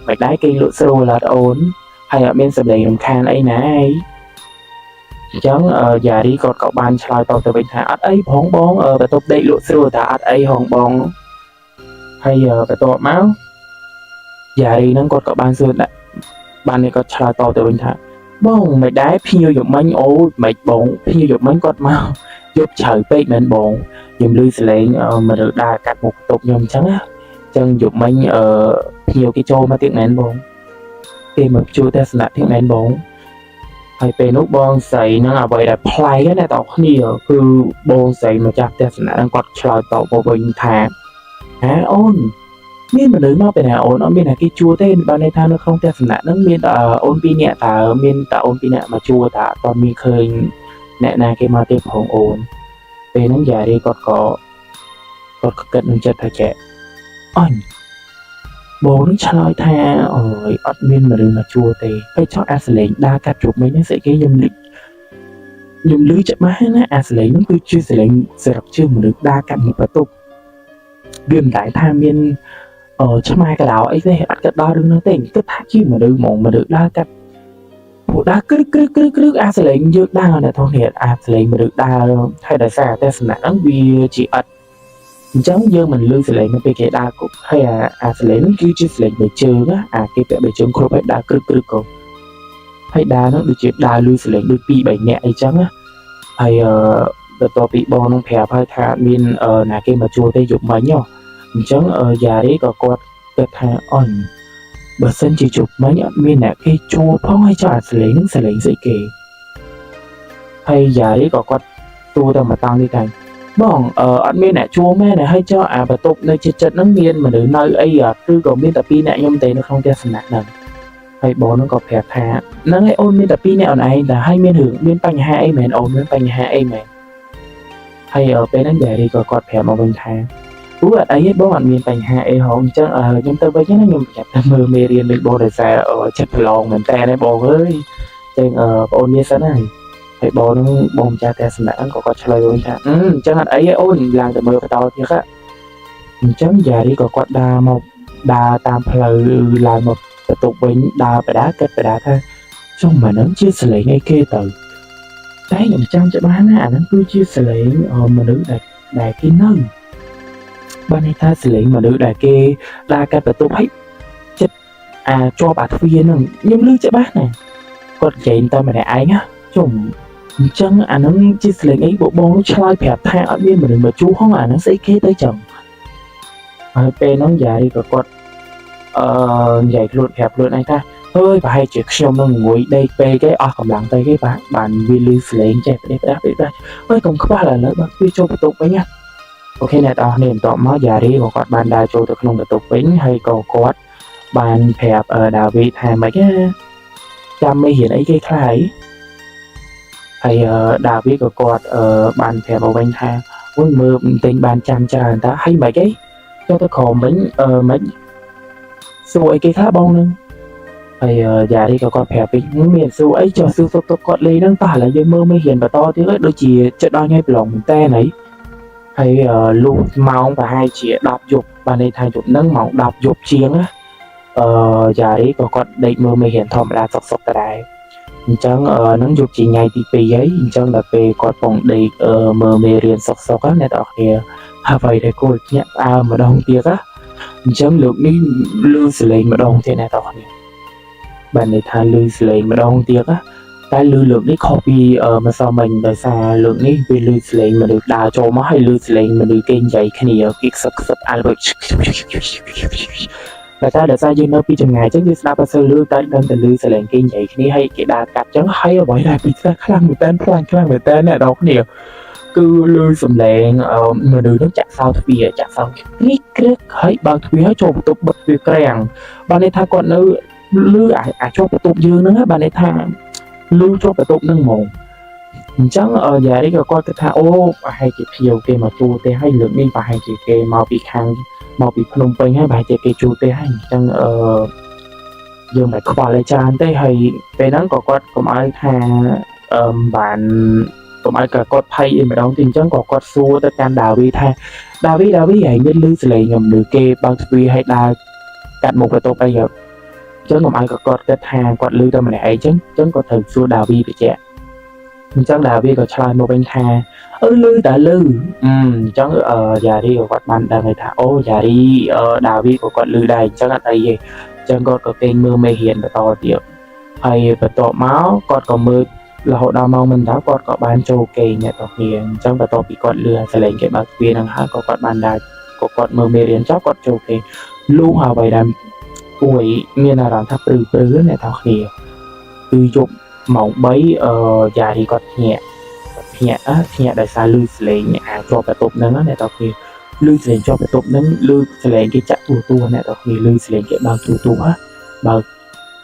មិនដែរគេងលក់ស្រួលអត់អូនហើយអត់មានសម្លេងរំខានអីណាអីអញ្ចឹងយ៉ារីគាត់ក៏បានឆ្លើយតបទៅវិញថាអត់អីផងបងបន្ទប់ដេកលក់ស្រួលតែអត់អីហងបងហើយបន្ទាប់មកយ៉ារីហ្នឹងគាត់ក៏បានសួរដាក់បាននេះគាត់ឆ្លើយតបទៅវិញថាបងមិនដែរភ្ញៀវយប់មិញអូមិនបងភ្ញៀវយប់មិញគាត់មកយប់ជ្រៅពេកមែនបងខ្ញុំឮសលេងមនុស្សដើរកាត់មុខបន្ទប់ខ្ញុំអញ្ចឹងណាអញ្ចឹងយប់មិញអឺភ្ញៀវគេចូលមកទៀតមែនបងគេមកជួលទស្សនៈទៀតមែនបងហើយពេលនោះបងស្រីហ្នឹងអ្វីដែលប្លែកណាតើគ្នាគឺបងស្រីម្ចាស់ទស្សនៈហ្នឹងគាត់ឆ្លើយតបមកវិញថាហាអូនមានមនុស្សមកពីណាអូនអត់មានអ្នកគេជួលទេបើន័យថានៅក្នុងទស្សនៈហ្នឹងមានតែអូនពីរនាក់តើមានតែអូនពីរនាក់មកជួលតើអត់មានឃើញអ្នកណាគេមកទេផងអូនពេលហ្នឹងយ៉ារីគាត់ក៏គាត់ក៏គិតនឹងចិត្តថាចេះអញបងនឹងឆ្លើយថាអូយអត់មានមនុស្សមកជួលទេហើយចោះអាសលេងដើរកាត់ជប់មិញហ្នឹងស្អីគេខ្ញុំលឺខ្ញុំលឺច្បាស់ណាអាសលេងហ្នឹងគឺជាសលេងសម្រាប់ជើងមនុស្សដើរកាត់មុខបន្ទប់វាមិនដែលថាមានអឺឆ្មាកដោអីទេអត់គិតដល់រឿងហ្នឹងទេគិតថាជាមនុស្សហ្មងមនុស្សដើរកាត់ពួកដើរគ្រឹកគ្រឹកគ្រឹកគ្រឹកអាសលេងយើងដើរអ្នកថងនេះអាសលេងមនុស្សដើរហើយដោយសារតែសំណាក់ហ្នឹងវាជាអត់អញ្ចឹងយើងមិនលឺសលេងនៅពេលគេដើរគុកហើយអាអាសលេងហ្នឹងគឺជាសលេងបីជើងណាអាគេពាក់បីជើងគ្រប់ហើយដើរគ្រឹកគ្រឹកក៏ហើយដើរហ្នឹងដូចជាដើរលឺសលេងដូច2 3នាក់អីចឹងណាហើយអឺបន្ទាប់ពីបងនឹងប្រាប់ហើយថាមានណាគេមកជួលទេយប់មិញហ៎អញ្ចឹងយ៉ារីក៏គាត់គិតថាអញបើសិនជាយប់មិញអត់មានអ្នកគេជួលផងហើយចុះអាសលេងហ្នឹងសលេងស្អីគេហើយយ៉ារីក៏គាត់ទួទៅមកតង់នេះថាបងអឺអត់មានអ្នកជួលមែនហើយចុះអាបន្ទប់នៅជិតចិត្តហ្នឹងមានមនុស្សនៅអីអត់ឬក៏មានតែពីរអ្នកខ្ញុំទេនៅក្នុងផ្ទះសំណាក់ហ្នឹងហើយបងហ្នឹងក៏ប្រាប់ថាហ្នឹងឯងអូនមានតែពីរអ្នកអូនឯងតែហើយមានរឿងមានបញ្ហាអីមែនអូនមានបញ្ហាអីមែនហើយពេលហ្នឹងយ៉ារីក៏គាត់ប្រាប់មកវិញថាអូអត់អីទេបងអត់មានបញ្ហាអីហងអញ្ចឹងខ្ញុំទៅវិញណាខ្ញុំប្រញាប់ទៅមើលមេរៀនលេខបងដោយសារចិត្តប្រឡងមែនតើណាបងអើយអញ្ចឹងបងអូននេះសិនហើយហើយបងហ្នឹងបងម្ចាស់ផ្ទះសំណាក់ហ្នឹងក៏គាត់ឆ្លើយវិញថាអញ្ចឹងអត់អីទេអូនឡើងទៅមើលបន្តទៀតហ៎អញ្ចឹងយ៉ារីក៏គាត់ដើរមកដើរតាមផ្លូវឡើងមកបន្ទប់វិញដើរបដាគិតបដាថាចុះមកហ្នឹងជាសលេងអីគេទៅតែខ្ញុំចាំច្បាស់ណាអាហ្នឹងគឺជាសលេងមនុស្សដែលដែលគេនៅបានន័យថាសលេងមនុស្សដែលគេដើរកាត់បន្ទប់ហើយចិត្តអាចប់អាទ្វារហ្នឹងខ្ញុំឮច្បាស់ណាគាត់និយាយតែម្នាក់ឯងណាជុំអញ្ចឹងអាហ្នឹងជាសលេងអីបងបងឆ្លើយប្រាប់ថាអត់មានមនុស្សមកជួហងអាហ្នឹងស្អីគេទៅចឹងហើយពេលហ្នឹងយាយក៏គាត់អឺនិយាយខ្លួនប្រាប់ខ្លួនឯងថាអើយប្រហែលជាខ្ញុំនឹងងួយដេកពេកឯងអស់កម្លាំងទៅគេបាទបានវាលឺសលេងចេះផ្ដេសផ្ដាស់ផ្ដេសផ្ដាស់អើយកុំខ្វល់ឥឡូវបើវាចូលបន្ទប់វិញណាOK អ្នកនរគ្នាបន្ទាប់មកយ៉ារីក៏គាត់បានដើរចូលទៅក្នុងបន្ទប់វិញហើយក៏គាត់បានប្រាប់ដាវីថាម៉េចណាចាំមេរៀនអីគេខ្លះហើយដាវីក៏គាត់បានប្រាប់មកវិញថាអូយមើលបន្ទិញបានចាំច្រើនតើហើយម៉េចអីចុះទៅក្រោមវិញអឺម៉េចសួរអីគេខ្លះបងនឹងហើយយ៉ារីក៏គាត់ប្រាប់វិញមានសួរអីចុះសួរសុខទុក្ខគាត់លេងហ្នឹងតោះឥឡូវយើងមើលមេរៀនបន្តទៀតដូចជាចិត្តដល់ថ្ងៃប្រឡងមែនតើហើយហើយលុះម៉ោងប្រហែលជា10យប់បានន័យថាយប់ហ្នឹងម៉ោង10យប់ជាងណាអឺយ៉ារីក៏គាត់ដេកមើលមេរៀនធម្មតាសុកសុកដដែលអញ្ចឹងហ្នឹងយប់ជាថ្ងៃទី2ហើយអញ្ចឹងដល់ពេលគាត់ពងដេកមើលមេរៀនសុកសុកណាអ្នកនរគ្នាអ្វីដែលគួរភ្ញាក់ផ្អើលម្ដងទៀតណាអញ្ចឹងលើកនេះលឺសលេងម្ដងទៀតអ្នកនរគ្នាបានន័យថាលឺសលេងម្ដងទៀតណា តែលឺលើកនេះខុសពីម្សិលមិញដោយសារលើកនេះវាលឺសំឡេងមនុស្សដើរចូលមកហើយលឺសំឡេងមនុស្សគេនិយាយគ្នាគេខ្សឹបខ្សឹបអាល់តែតែដោយសារយើងនៅពីចម្ងាយចឹងយើងស្ដាប់អត់សូវលឺតែដឹងតែលឺសំឡេងគេនិយាយគ្នាហើយគេដើរកាត់ចឹងហើយអ្វីដែលពិសេសខ្លាំងមែនតើខ្លាំងខ្លាំងមែនតើអ្នកនរគ្នាគឺលឺសំឡេងមនុស្សនឹងចាក់សោទ្វារចាក់សោគ្រីកគ្រឹកហើយបើកទ្វារហើយចូលបន្ទប់បិទទ្វារក្រាំងបានន័យថាគាត់នៅលឺអាចប់បន្ទប់យើងហ្នឹងបានន័យថាលឺជាប់បន្ទប់ហ្នឹងហ្មងអញ្ចឹងយ៉ារីក៏គាត់គិតថាអូប្រហែលជាភ្ញៀវគេមកជួលទេហើយលើកនេះប្រហែលជាគេមកពីខាងមកពីភ្នំពេញហើយប្រហែលជាគេជួលទេហើយអញ្ចឹងអឺយើងមិនខ្វល់អីច្រើនទេហើយពេលហ្នឹងក៏គាត់កុំឲ្យថាអឺបានកុំឲ្យក៏គាត់ភ័យអីម្ដងទីអញ្ចឹងក៏គាត់សួរទៅកាន់ដាវីថាដាវីដាវីហើយមានលឺសំឡេងមនុស្សគេបើកទ្វារឲ្យដើរកាត់មុខបន្ទប់អីអញ្ចឹងកុំឲ្យក៏គាត់គិតថាគាត់លឺតែម្នាក់ឯងអញ្ចឹងអញ្ចឹងគាត់ត្រូវសួរដាវីបញ្ជាក់អញ្ចឹងដាវីក៏ឆ្លើយមកវិញថាអឺលឺតាលឺអឺអញ្ចឹងអឺយ៉ារីក៏គាត់បានដឹងហើយថាអូយ៉ារីដាវីក៏គាត់លឺដែរអញ្ចឹងអត់អីទេអញ្ចឹងគាត់ក៏គេងមើលមេរៀនបន្តទៀតហើយបន្ទាប់មកគាត់ក៏មើលរហូតដល់ម៉ោងមិនដល់គាត់ក៏បានចូលគេងអ្នកទាំងគ្នាអញ្ចឹងបន្ទាប់ពីគាត់លឺសំឡេងគេបើកទ្វារហ្នឹងហើយក៏គាត់បានដើរក៏គាត់មើលមេរៀនចប់គាត់ចូលគេងលុះអ្វីដែលគួយមានអារម្មណ៍ថាព្រឺព្រឺអ្នកទាំងគ្នាគឺយប់ម៉ោង3អឺយ៉ារីគាត់ភ្ញាក់គាត់ភ្ញាក់ភ្ញាក់ដោយសារលឺសំឡេងអាចប់បន្ទប់ហ្នឹងអ្នកទាំងគ្នាលឺសំឡេងជាប់បន្ទប់ហ្នឹងលឺសំឡេងគេចាក់ទូទួអ្នកទាំងគ្នាលឺសំឡេងគេបើកទូទួបើក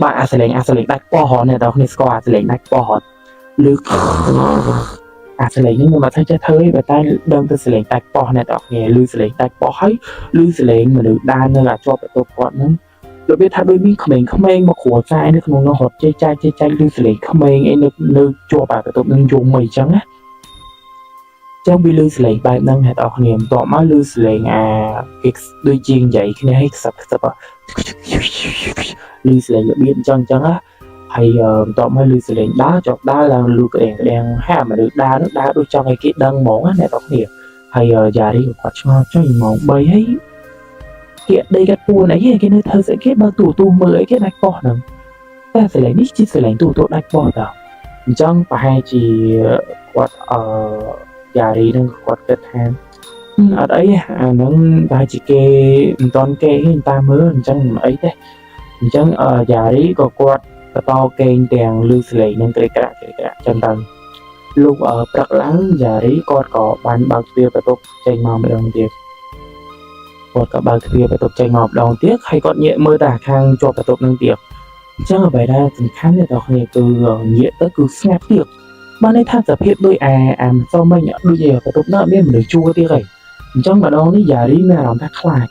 បើកអាសំឡេងអាសំឡេងដាច់ពោះអ្នកទាំងគ្នាស្គាល់អាសំឡេងដាច់ពោះលឺអាសំឡេងនេះខ្ញុំអត់ចេះធ្វើទេតែដឹងទៅសំឡេងដាច់ពោះអ្នកទាំងគ្នាលឺសំឡេងដាច់ពោះហើយលឺសំឡេងមនុស្សដើរនៅអាចប់បន្ទប់គាត់ហ្នឹងរបៀបថាដូចមានក្មេងៗមកគ្រួសារនៅក្នុងនោះរត់ចេះចែកចេះចែកលឺសំឡេងក្មេងអីនៅនៅជាប់អាបន្ទប់នឹងយំអីចឹងណាចឹងវាលឺសំឡេងបែបហ្នឹងអ្នកនរគ្នាបន្ទាប់មកលឺសំឡេងអាគេដូចជានិយាយគ្នាឲ្យខ្សឹបខ្សឹបលឺសំឡេងរបៀបអញ្ចឹងអញ្ចឹងណាហើយបន្ទាប់មកលឺសំឡេងដើរជាប់ដើរឡើងលឺក្តៀងក្តៀងហាមនុស្សដើរនោះដើរដូចចង់ឲ្យគេដឹងហ្មងណាអ្នកនរគ្នាហើយយ៉ារីក៏គាត់ឆ្ងល់ចុះម៉ោង3ហើយគេដេកកាត់ពួនអីគេនៅធ្វើស្អីគេបើទូទូមើលអីគេដាច់ពោះហ្នឹងតែសំឡេងនេះជាសំឡេងទូទូដាច់ពោះតើអញ្ចឹងប្រហែលជាគាត់អឺយ៉ារីនឹងគាត់គិតថាអត់អីអាហ្នឹងប្រហែលជាគេមិនតន់គេតាមមើលអញ្ចឹងមិនអីទេអញ្ចឹងយ៉ារីក៏គាត់បន្តគេងទាំងលឺសំឡេងនឹងក្រិចក្រាក់ក្រិចក្រាក់ចឹងទៅលោកព្រឹកឡើងយ៉ារីគាត់ក៏បានបើកទ្វារបន្ទប់ចេញមកម្ដងទៀតគាត់ក៏បើកទ្វារបន្ទប់ចេញមកម្ដងទៀតហើយគាត់ងាកមើលតែខាងជាប់បន្ទប់នឹងទៀតអញ្ចឹងអ្វីដែលសំខាន់អ្នកនរគ្នាគឺងាកទៅគឺស្ងាត់ទៀតបានន័យថាសភាពដូចអាអាម្សិលមិញដូចជាបន្ទប់នោះអត់មានមនុស្សជួទៀតហើយអញ្ចឹងម្ដងនេះយ៉ារីមានអារម្មណ៍ថាខ្លាច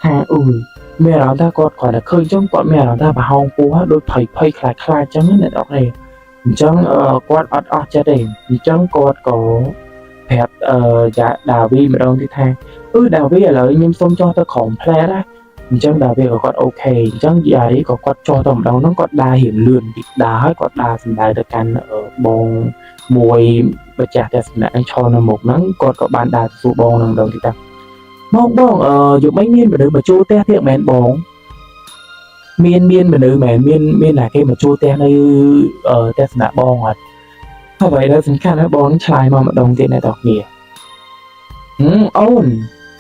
ថាអ៊ុយមានអារម្មណ៍ថាគាត់គ្រាន់តែឃើញអញ្ចឹងគាត់មានអារម្មណ៍ថាប្រហោងពោះដូចភ័យភ័យខ្លាចខ្លាចអញ្ចឹងណាអ្នកនរគ្នាអញ្ចឹងគាត់អត់អស់ចិត្តទេអញ្ចឹងគាត់ក៏ប្រាប់អឺយ៉ាដាវីម្ដងទៀតថាអឺដាវីឥឡូវខ្ញុំសុំចុះទៅក្រោមផ្លែណាអញ្ចឹងដាវីក៏គាត់ OK អញ្ចឹងយ៉ារីក៏គាត់ចុះទៅម្ដងហ្នឹងគាត់ដើររៀងលឿនតិចដើរហើយគាត់ដើរសម្ដៅទៅកាន់បងមួយម្ចាស់ផ្ទះសំណាក់នឹងឈរនៅមុខហ្នឹងគាត់ក៏បានដើរទៅសួរបងហ្នឹងម្ដងទៀតថាបងបងអឺយប់មិញមានមនុស្សមកជួលផ្ទះទៀតមែនបងមានមានមនុស្សមែនមានមានណាគេមកជួលផ្ទះនៅផ្ទះសំណាក់បងអត់អ្វីដែលសំខាន់ណាបងនឹងឆ្លើយមកម្ដងទៀតអ្នកទាំងគ្នាអូន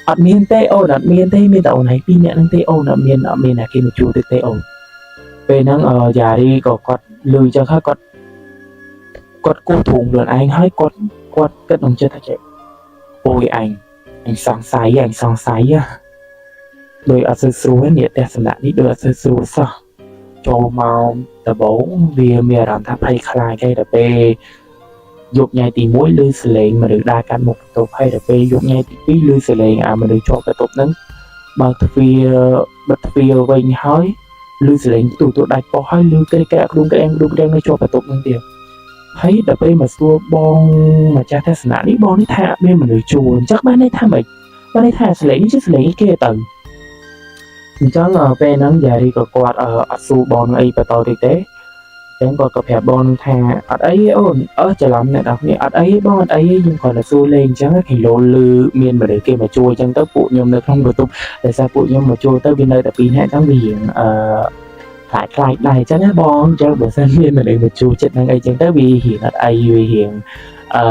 អត់មានទេអូនអត់មានទេមានតែអូនឯងពីរនាក់ហ្នឹងទេអូនអត់មានអត់មានណាគេមកជួលទេទេអូនពេលហ្នឹងយ៉ារីក៏គាត់លឺចឹងហើយគាត់គាត់គោះធុងខ្លួនឯងហើយគាត់គាត់គិតក្នុងចិត្តថាចេះអូយអញអញសង្ស័យអញសង្ស័យដោយអត់សូវស្រួលនេះផ្ទះសំណាក់នេះដោយអត់សូវស្រួលសោះចូលមកដំបូងវាមានអារម្មណ៍ថាភ័យខ្លាចហើយដល់ពេលយប់ថ្ងៃទី1ឮសំឡេងមនុស្សដើរកាត់មុខបន្ទប់ហើយដល់ពេលយប់ថ្ងៃទី2ឮសំឡេងអាមនុស្សជាប់បន្ទប់ហ្នឹងបើកទ្វារបិទទ្វារវិញហើយឮសំឡេងទូទូដាច់ពោះហើយឮក្រិចក្រាក់ក្ដុងក្រាំងក្ដុងក្រាំងនៅជាប់បន្ទប់ហ្នឹងទៀតហើយដល់ពេលមកសួរបងម្ចាស់ទស្សនៈនេះបងនេះថាអត់មានមនុស្សជួលអញ្ចឹងបានន័យថាម៉េចបានន័យថាសំឡេងនេះជាសំឡេងគេទៅអញ្ចឹងពេលហ្នឹងយ៉ារីក៏គាត់អត់សួរបងអីបន្តទៀតទេចឹងគាត់ក៏ប្រាប់បងថាអត់អីអូនអើច្រឡំអ្នកនរគ្នាអត់អីបងអត់អីខ្ញុំគ្រាន់តែសួរលេងអញ្ចឹងគីឡូលឺមានមនុស្សគេមកជួយអញ្ចឹងទៅពួកខ្ញុំនៅក្នុងបន្ទប់ដោយសារពួកខ្ញុំមកជួយទៅវានៅតែពីរនាក់អញ្ចឹងវារៀងអឺខ្លា ខ្លាចខ្លាចដែរអញ្ចឹងណាបងអញ្ចឹងបើសិនមានមនុស្សមកជួចិត្តហ្នឹងអីចឹងទៅវារៀងអត់អីវារៀងអឺ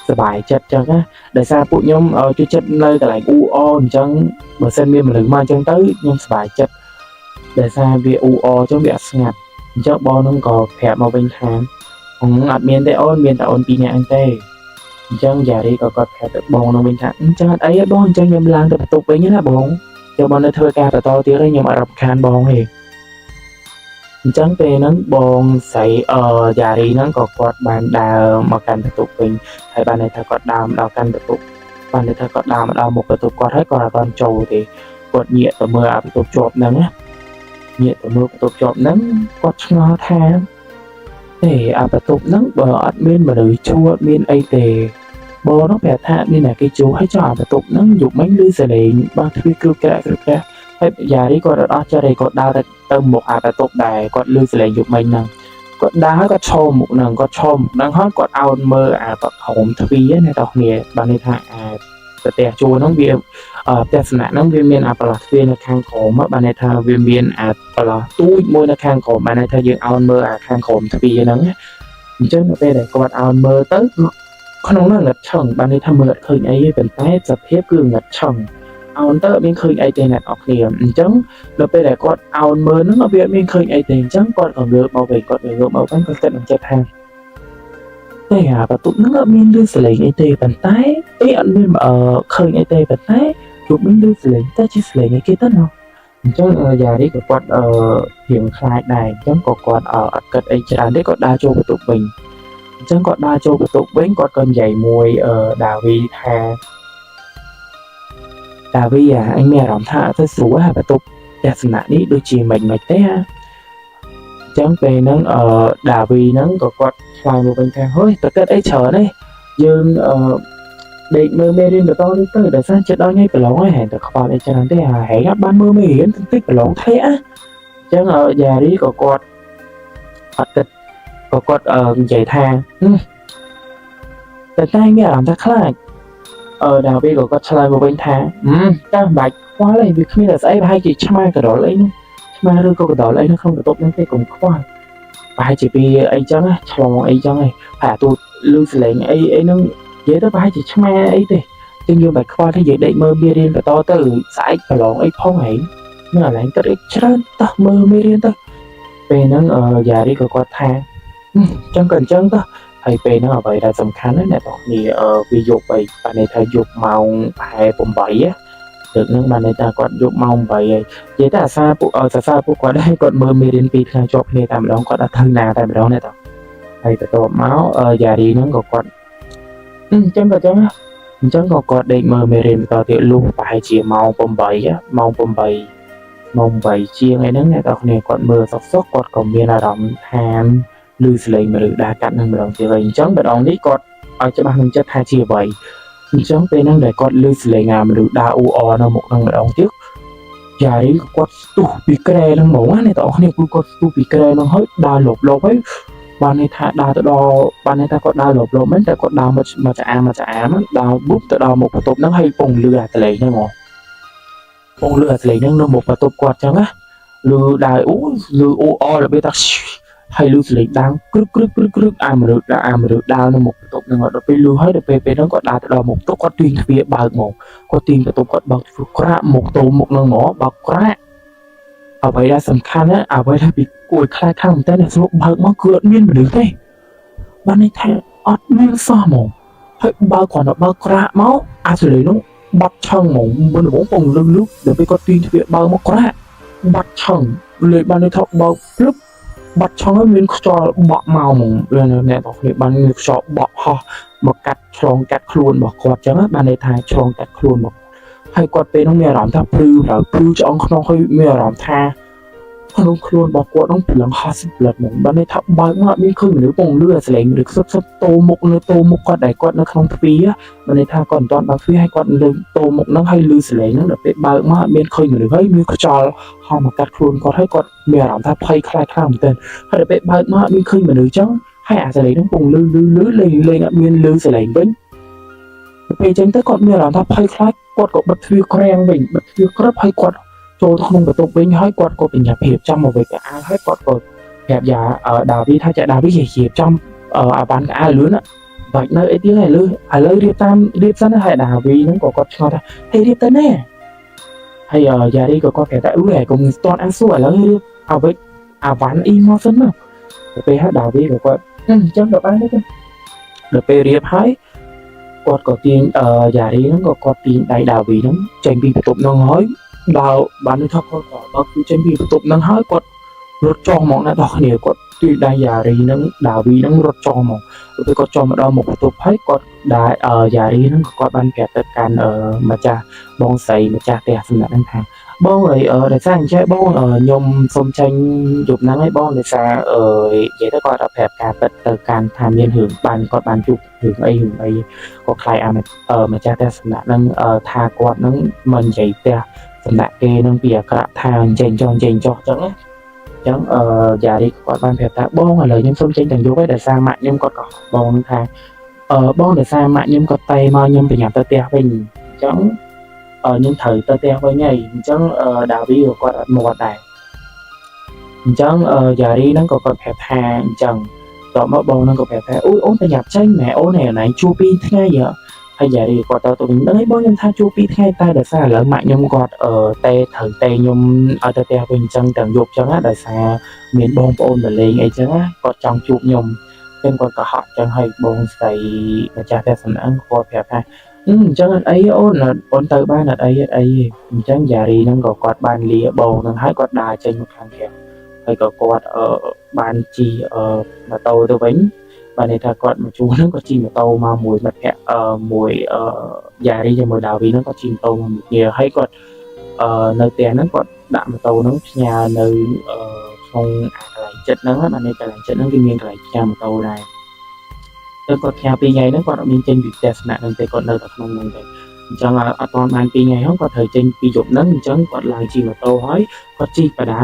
សប្បាយចិត្តចឹងណាដោយសារពួកខ្ញុំចូលចិត្តនៅកន្លែងអ៊ូអអញ្ចឹងបើសិនមានមនុស្សមកអញ្ចឹងទៅខ្ញុំសប្បាយចិត្តដោយសារវាអ៊ូអអញ្ចឹងវាអត់ស្ងាត់អញ្ចឹងបងហ្នឹងក៏ប្រាប់មកវិញថាអឺអត់មានទេអូនមានតែអូនពីរនាក់ហ្នឹងទេអញ្ចឹងយ៉ារីក៏គាត់ប្រាប់ទៅបងហ្នឹងវិញថាអញ្ចឹងអត់អីទេបងអញ្ចឹងខ្ញុំឡើងទៅបន្ទប់វិញណាបងចូលបងនៅធ្វើការបន្តទៀតហើយខ្ញុំអត់រំខានបងទេអញ្ចឹងពេលហ្នឹងបងស្រីអឺយ៉ារីហ្នឹងក៏គាត់បានដើរមកកាន់បន្ទប់វិញហើយបានន័យថាគាត់ដើរមកដល់កាន់បន្ទប់បានន័យថាគាត់ដើរមកដល់មុខបន្ទប់គាត់ហើយគាត់អត់បានចូលទេគាត់ងាកទៅមើលអាបន្ទប់ជាប់ហ្នឹងណាងាកទៅមើលបន្ទប់ជាប់ហ្នឹងគាត់ឆ្ងល់ថាទេអាបន្ទប់ហ្នឹងបើអត់មានមនុស្សជួលមានអីទេបងនោះប្រាប់ថាមានអ្នកគេជួលហើយចុះអាបន្ទប់ហ្នឹងយប់មិញឮសលេងបើទ្វារគ្រឹកក្រាក់គ្រឹកក្រាក់ហើយយ៉ារីគាត់អត់អស់ចិត្តទេគាត់ដើរទៅមុខអាបន្ទប់ដែរគាត់ឮសលេងយប់មិញហ្នឹងគាត់ដើរហើយគាត់ឈរមុខហ្នឹងគាត់ឈរមុខហ្នឹងហើយគាត់អោនមើលអាប្រខោមទ្វារណាតោះគ្នាបានន័យថាអាប្រទេសជួលហ្នឹងវាផ្ទះសំណាក់ហ្នឹងវាមានអាប្រឡោះទ្វារនៅខាងក្រោមបានន័យថាវាមានអាប្រឡោះទូចមួយនៅខាងក្រោមបានន័យថាយើងអោនមើលអាខាងក្រោមទ្វារហ្នឹងអញ្ចឹងនៅពេលដែលគាត់អោនមើលទៅក្នុងនោះងឹតឆឹងបានន័យថាមើលអត់ឃើញអីទេប៉ុន្តែសភាពគឺងឹតឆឹងអោនទៅអត់មានឃើញអីទេអ្នកនរគ្នាអញ្ចឹងដល់ពេលដែលគាត់អោនមើលហ្នឹងវាអត់មានឃើញអីទេអញ្ចឹងគាត់ក៏ងើបមកវិញគាត់ងើបមកវិញគាត់គិតនឹងចិត្តថាទេអាបន្ទប់ហ្នឹងអត់មានឮសលេងអីទេប៉ុន្តែអីអត់មានអឺឃើញអីទេប៉ុន្តែយប់មិញឮសលេងតែជាសលេងអីគេទៅណោះអញ្ចឹងយ៉ារីក៏គាត់អឺរៀងខ្លាចដែរអញ្ចឹងក៏គាត់អត់គិតអីច្រើនទេគាត់ដើរចូលបន្ទប់វិញអញ្ចឹងគាត់ដើរចូលបន្ទប់វិញគាត់ក៏និយាយមួយអឺដាវីថាដាវីអាអញមានអារម្មណ៍ថាអត់ទៅស្រួលហាបន្ទប់ផ្ទះសំណាក់នេះដូចជាមិនមិនទេហាអញ្ចឹងពេលហ្នឹងអឺដាវីហ្នឹងក៏គាត់ឆ្លើយមកវិញថាហុយតើគិតអីច្រើនទេយើងអឺដេកមើលមេរៀនបន្តនេះទៅដោយសារចិត្តដល់ថ្ងៃប្រឡងហើយហែងតែខ្វល់អីច្រើនទេហែងអត់បានមើលមេរៀនតិចប្រឡងធ្លាក់អញ្ចឹងយ៉ារីក៏គាត់អត់គិតក៏គាត់និយាយថាតែតែមានអារម្មណ៍ថាខ្លាចអឺដាវីក៏គាត់ឆ្លើយមកវិញថាចាស់មិនបាច់ខ្វល់ទេវាគ្មានតែស្អីប្រហែលជាឆ្មាកដុលអីនោះឆ្មាឬក៏កដុលអីនៅក្នុងបន្ទប់ហ្នឹងទេកុំខ្វល់ប្រហែលជាពីអីចឹងឆ្លងអីចឹងឯងហើយអាទូលឺសលេងអីអីហ្នឹងនិយាយទៅប្រហែលជាឆ្មាអីទេចឹងយើងបាច់ខ្វល់ទេយើងដេកមើលមេរៀនបន្តទៅស្អែកប្រឡងអីផងហែងនឹងអាឡែងគិតអីច្រើនតោះមើលមេរៀនទៅពេលហ្នឹងអឺយ៉ារីក៏គាត់ថាចឹងក៏អញ្ចឹងទៅហើយពេលហ្នឹងអ្វីដែលសំខាន់ណាអ្នកទាំងគ្នាវាយប់អីបានន័យថាយប់ម៉ោងប្រហែល8ណាលើកហ្នឹងបានន័យថាគាត់យប់ម៉ោង8ហើយនិយាយទៅអាសាពួកសរសើរពួកគាត់ដែរគាត់មើលមេរៀនពីរថ្ងៃជាប់គ្នាតែម្ដងគាត់អត់ទៅណាតែម្ដងអ្នកទាំងហើយបន្ទាប់មកយ៉ារីហ្នឹងក៏គាត់អញ្ចឹងក៏អញ្ចឹងអញ្ចឹងក៏គាត់ដេកមើលមេរៀនបន្តទៀតលុះប្រហែលជាម៉ោង8ម៉ោង8ម៉ោង8ជាងអីហ្នឹងអ្នកទាំងគ្នាគាត់មើលសុកសុកគាត់ក៏មានអារម្មណ៍ថាឮសលេងមនុស្សដើរកាត់នឹងម្ដងទៀតហើយអញ្ចឹងម្ដងនេះគាត់ឲ្យច្បាស់នឹងចិត្តថាជាអ្វីអញ្ចឹងពេលហ្នឹងដែលគាត់ឮសលេងអាមនុស្សដើរអ៊ូអនៅមុខនឹងម្ដងទៀតយ៉ារីគាត់ស្ទុះពីក្រែហ្នឹងហ្មងណាអ្នកទាំងអស់គ្នាគឺគាត់ស្ទុះពីក្រែហ្នឹងហើយដើរលបលបហើយបានន័យថាដើរទៅដល់បានន័យថាគាត់ដើរលបលបមែនតែគាត់ដើរមកមកចាអាមកចាអាមដើរបុបទៅដល់មុខបន្ទប់ហ្នឹងហើយពងលឺអាសលេងហ្នឹងហ្មងពងលឺអាសលេងហ្នឹងនៅមុខបន្ទប់គាត់ចឹងណាលឺដើរអូលឺអូអរបៀបថាហើយលឺសលេងដើមគ្រឹកគ្រឹកគ្រឹកគ្រឹកអាមនុស្សអាមនុស្សដើរនៅមុខបន្ទប់ហ្នឹងដល់ពេលលឺហើយដល់ពេលពេលហ្នឹងគាត់ដើរទៅដល់មុខបន្ទប់គាត់ទាញទ្វារបើកហ្មងគាត់ទាញបន្ទប់គាត់បើកទ្វារក្រាក់មុខតោមុខហ្នឹងហ្មងបើកក្រាក់អ្វីដែលសំខាន់ណាអ្វីដែលពីគួរឲ្យខ្លាចខ្លាំងមែនតើអ្នកស្រុកបើកមកគឺអត់មានមនុស្សទេបានន័យថាអត់មានសោះហ្មងហើយបើគ្រាន់តែបើកក្រាក់មកអាសលេងនោះបាត់ឆឹងហ្មងមុនដំបូងពងលឹងលឹកដល់ពេលគាត់ទាញទ្វារបើកមកក្រាក់បាត់ឆឹងលេខបានន័យថាបើកភ្លឹបបាត់ឆឹងហើយមានខ្យល់បក់មកហ្មងអ្នកទាំងគ្នាបានមានខ្យល់បក់ហោះមកកាត់ឆ្លងកាត់ខ្លួនរបស់គាត់ចឹងបានន័យថាឆ្លងកាត់ខ្លួនមកហើយគាត់ពេលនោះមានអារម្មណ៍ថាព្រឺហើយព្រឺឆ្អឹងខ្នងហើយមានអារម្មណ៍ថាក្នុងខ្លួនរបស់គាត់នោះព្រលឹងហោះសិប្លិតហ្មងបានន័យថាបើកមកអត់មានឃើញមនុស្សពងលឺអាសលេងមនុស្សសុបសុបតោមុខនៅតោមុខគាត់ដែលគាត់នៅក្នុងទ្វារបានន័យថាគាត់មិនទាន់បើកទ្វារហើយគាត់លើតោមុខហ្នឹងហើយលឺសលេងហ្នឹងដល់ពេលបើកមកអត់មានឃើញមនុស្សហើយមានខ្យល់ហោះមកកាត់ខ្លួនគាត់ហើយគាត់មានអារម្មណ៍ថាភ័យខ្លាចខ្លាំងមែនទែនហើយដល់ពេលបើកមកអត់មានឃើញមនុស្សចឹងហើយអាសលេងហ្នឹងពងលឺលឺលឺលេងលេងអត់មានលឺសលេងវិញពេលចឹងទៅគាត់មានអារម្មណ៍ថាភ័យខ្លាចគាត់ក៏បិទទ្វារក្រាំងវិញបិទទ្វារក្រឹបហើយគាត់ ចូលទៅក្នុងបន្ទប់វិញហើយគាត់ក៏បញ្ញាភាពចំមកវិញកៅអៅហើយគាត់ក៏ប្រាប់យ៉ាដាវីថាចាដាវីជារៀបចំអាវ៉ាន់កៅអៅលឿនបាច់នៅអីទៀតហើយលឺឥឡូវរៀបតាមរៀបសិនហើយដាវីហ្នឹងក៏គាត់ឆ្ងល់ថាហេរៀបទៅណែហើយយ៉ារីក៏គាត់ប្រាប់ថាអឺហើយកុំស្ទាន់អានសួរឥឡូវរៀបអាវិចអាវ៉ាន់អ៊ីមកសិនមកទៅពេលហើយដាវីក៏គាត់អញ្ចឹងក៏បានដែរដល់ពេលរៀបហើយគាត់ក៏ទាញអឺយ៉ារីហ្នឹងក៏គាត់ទាញដៃដាវីហ្នឹងចេញពីបន្ទប់ហ្នឹងហើយដល់បានន័យថាគាត់ក៏បើគឺចេញពីបន្ទប់ហ្នឹងហើយគាត់រត់ចោះមកណាដល់គ្នាគាត់ទាញដៃយ៉ារីហ្នឹងដាវីហ្នឹងរត់ចោះមកទៅពេលគាត់ចោះមកដល់មុខបន្ទប់ហើយគាត់ដែលយ៉ារីហ្នឹងក៏គាត់បានប្រាប់ទៅកាន់ម្ចាស់បងស្រីម្ចាស់ផ្ទះសំណាក់ហ្នឹងថាបងអើយអឺដោយសារអញ្ចឹងបងខ្ញុំសូមចេញយប់ហ្នឹងឯងបងដោយសារអឺនិយាយទៅគាត់អត់ប្រាប់ការពិតទៅកាន់ថាមានរឿងបានគាត់បានជួបរឿងអីរឿងអីគាត់ខ្លាចអាម្ចាស់ផ្ទះសំណាក់ហ្នឹងថាគាត់ហ្នឹងមិននិយាយផ្ទះសំណាក់គេហ្នឹងពីអាក្រក់ថាអញ្ចឹងចុះអញ្ចឹងចុះអញ្ចឹងណាអញ្ចឹងអឺយ៉ារីគាត់បានប្រាប់ថាបងឥឡូវខ្ញុំសូមចេញទាំងយប់ឯងដោយសារម៉ាក់ខ្ញុំគាត់ក៏បងថាអឺបងដោយសារម៉ាក់ខ្ញុំគាត់តែមកខ្ញុំប្រញាប់ទៅផ្ទះវិញអញ្ចឹងខ្ញុំត្រូវទៅផ្ទះវិញហើយអញ្ចឹងដាវីក៏គាត់អត់មាត់ដែរអញ្ចឹងយ៉ារីហ្នឹងក៏គាត់ប្រាប់ថាអញ្ចឹងតបមកបងហ្នឹងក៏ប្រាប់ថាអូយអូនប្រញាប់ចេញម៉ែអូនឯណៃជួ2ថ្ងៃហើយយ៉ារីគាត់ទៅទៅវិញដឹងហើយបងខ្ញុំថាជួ2ថ្ងៃតែដោយសារឥឡូវម៉ាក់ខ្ញុំគាត់អឺតែត្រូវតែខ្ញុំឲ្យទៅផ្ទះវិញអញ្ចឹងទាំងយប់អញ្ចឹងណាដោយសារមានបងប្អូនមកលេងអីចឹងណាគាត់ចង់ជួបខ្ញុំចឹងគាត់ក៏ហក់ចឹងហើយបងស្រីម្ចាស់ផ្ទះសំណាងគាត់ប្រាប់ថាអញ្ចឹងអត់អីអូនអូនទៅបានអត់អីអត់អីអញ្ចឹងយ៉ារីហ្នឹងក៏គាត់បានលាបងហ្នឹងហើយគាត់ដើរចេញមកខាងក្រៅហើយក៏គាត់អឺបានជិះអឺម៉ូតូទៅវិញបានន័យថាគាត់មកជួលហ្នឹងក៏ជិះម៉ូតូមកមួយមិត្តភក្តិអឺមួយអឺយ៉ារីជាមួយដាវីហ្នឹងក៏ជិះម៉ូតូមកមួយគ្នាហើយគាត់អឺនៅផ្ទះហ្នឹងគាត់ដាក់ម៉ូតូហ្នឹងផ្ញើនៅអឺក្នុងអាកន្លែងចិត្តហ្នឹងបានន័យកន្លែងចិត្តហ្នឹងវាមានកន្លែងផ្ញើម៉ូតូដែរទៅគាត់ផ្ញើពីរថ្ងៃហ្នឹងគាត់អត់មានចេញពីផ្ទះស្នាក់ហ្នឹងទេគាត់នៅតែក្នុងហ្នឹងទេអញ្ចឹងអត់ទាន់បាន2ថ្ងៃហ្នឹងគាត់ត្រូវចេញពីយប់ហ្នឹងអញ្ចឹងគាត់ឡើងជិះម៉ូតូហើយគាត់ជិះបដា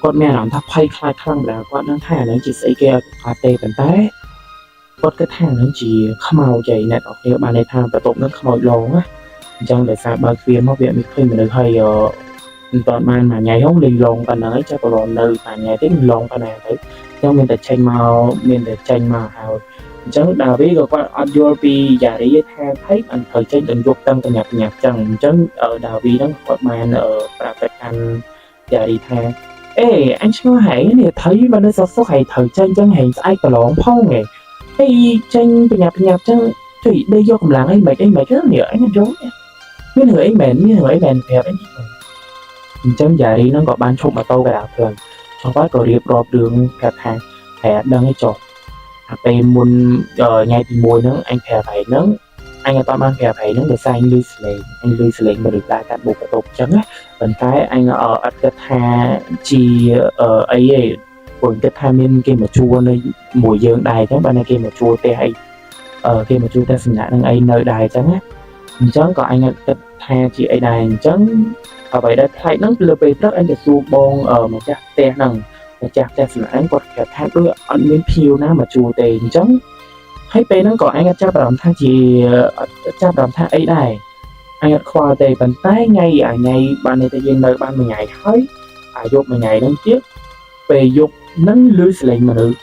គាត់មានអារម្មណ៍ថាភ័យខ្លាចខ្លាំងដែរគាត់នឹងថាអាហ្នឹងជាស្អីគេអត់អត់ទេប៉ុន្តែគាត់គិតថាអាហ្នឹងជាខ្មោចឯអ្នកនរគ្នាបានន័យថាបន្ទប់ហ្នឹងខ្មោចលងណាអញ្ចឹងដោយសារបើកទ្វារមកវាអត់មានឃើញមនុស្សហើយមិនទាន់បានមួយថ្ងៃហងលេងលងប៉ុណ្ណឹងហើយចេះប្រឡងនៅមួយថ្ងៃទេមិនលងប៉ុណ្ណាទៅអញ្ចឹងមានតែចេញមកមានតែចេញមកហើយអញ្ចឹងដាវីក៏គាត់អត់យល់ពីយ៉ារីថាថៃអត់ត្រូវចេញដល់យប់តាំងកញ្ញាប់ញ៉ាប់ចឹងអញ្ចឹងដាវីហ្នឹងគាត់បានប្រាប់ទៅកាន់យ៉ារីថាអេអញឆ្ងល់ហែងនេះថៃបើនៅសុកសុកហែងត្រូវចេញចឹងហែងស្អែកប្រឡងផងហ៎ហើយចេញបញ្ញាប់ញ៉ាប់ចឹងជួយដេកយកកម្លាំងអីមិនអីមិនហ្នឹងនេះអញអត់យល់មានរឿងអីមែនមានរឿងអីមែនប្រាប់អីអញ្ចឹងយ៉ារីហ្នឹងក៏បានឈប់ម៉ូតូកណ្ដាលផ្លូវចុះហើយក៏រៀបរាប់រឿងប្រាប់ថាតែអត់ដឹងឯចុះអាពេលមុនថ្ងៃទី1ហ្នឹងអញប្រាប់ហើយហ្នឹងអញអត់បានប្រាប់ហើយហ្នឹងដោយសារអញលឺសលេងអញលឺសលេងមនុស្សដើរកាត់មុខបន្ទប់អញ្ចឹងណាប៉ុន្តែអញអត់គិតថាជាអីទេព្រោះគិតថាមានគេមកជួលនៅមួយយើងដែរអញ្ចឹងបើគេមកជួលផ្ទះអីគេមកជួលផ្ទះសំណាក់នឹងអីនៅដែរអញ្ចឹងណាអញ្ចឹងក៏អញគិតថាជាអីដែរអញ្ចឹងអ្វីដែលប្លែកហ្នឹងលើពេលព្រឹកអញទៅសួរបងម្ចាស់ផ្ទះហ្នឹងម្ចាស់ផ្ទះសំណាក់គាត់ប្រាប់ថាដូចអត់មានភ្ញៀវណាមកជួលទេអញ្ចឹងហើយពេលហ្នឹងក៏អញអត់ចាប់អារម្មណ៍ថាជាអត់ចាប់អារម្មណ៍ថាអីដែរអញអត់ខ្វល់ទេប៉ុន្តែថ្ងៃអាថ្ងៃបានន័យថាយើងនៅបានមួយថ្ងៃហើយអាយប់មួយថ្ងៃហ្នឹងទៀតពេលយប់ហ្នឹងលឺសលេងមនុស្ស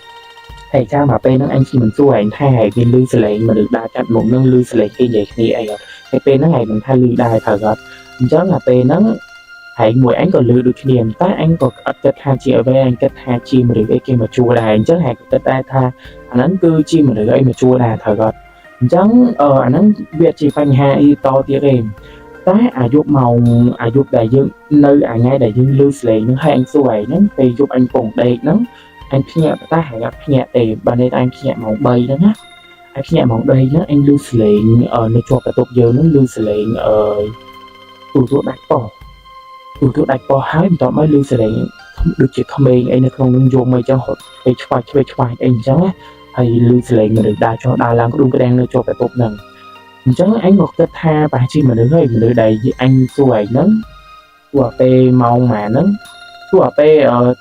ហើយចាំមកពេលហ្នឹងអញជិះមិនសួរឯងថាហើយវាលឺសលេងមនុស្សដើរកាត់មុខហ្នឹងលឺសលេងគេនិយាយគ្នាអីអត់ហើយពេលហ្នឹងឯងមិនថាលឺដែរត្រូវអត់អញ្ចឹងអាពេលហ្នឹងហើយមួយអញក៏លឺដូចគ្នាតែអញក៏អត់គិតថាជាអ្វីអញគិតថាជាមនុស្សអីគេមកជួលដែរអញ្ចឹងហើយក៏គិតដែរថាអាហ្នឹងគឺជាមនុស្សអីមកជួលដែរត្រូវអត់អញ្ចឹងអាហ្នឹងវាជាបញ្ហាអីតទៀតទេតែអាយុម៉ោងអាយុដែលយើងនៅអាថ្ងៃដែលយើងលឺសលេងហ្នឹងហើយអញសួរឯងហ្នឹងពេលយប់អញពងដេកហ្នឹងអញភ្ញាក់តែហើយអត់ភ្ញាក់ទេបើនេះអញភ្ញាក់ម៉ោង3ហ្នឹងណាអញភ្ញាក់ម៉ោង3ហ្នឹងអញលឺសលេងនៅជាប់បន្ទប់យើងហ្នឹងលឺសលេងអឺទូរទស្សន៍ដាច់ប៉ុស្តិ៍ទូរទស្សន៍ដាច់ប៉ុស្តិ៍ហើយបន្ទាប់មកលឺសលេងដូចជាក្មេងអីនៅក្នុងនឹងយំអីចឹងរត់ឆ្វេងឆ្វាយឆ្វេងឆ្វាយអីអញ្ចឹងណាហើយលឺសលេងមនុស្សដើរចុះដើរឡើងក្ដុងក្ដាំងនៅជាប់បន្ទប់ហ្នឹងអញ្ចឹងអញក៏គិតថាប្រហែលជាមនុស្សហើយមនុស្សដែលអញសួរឯងហ្នឹងសួរពេលម៉ោងម៉ាហ្នឹងសួរពេល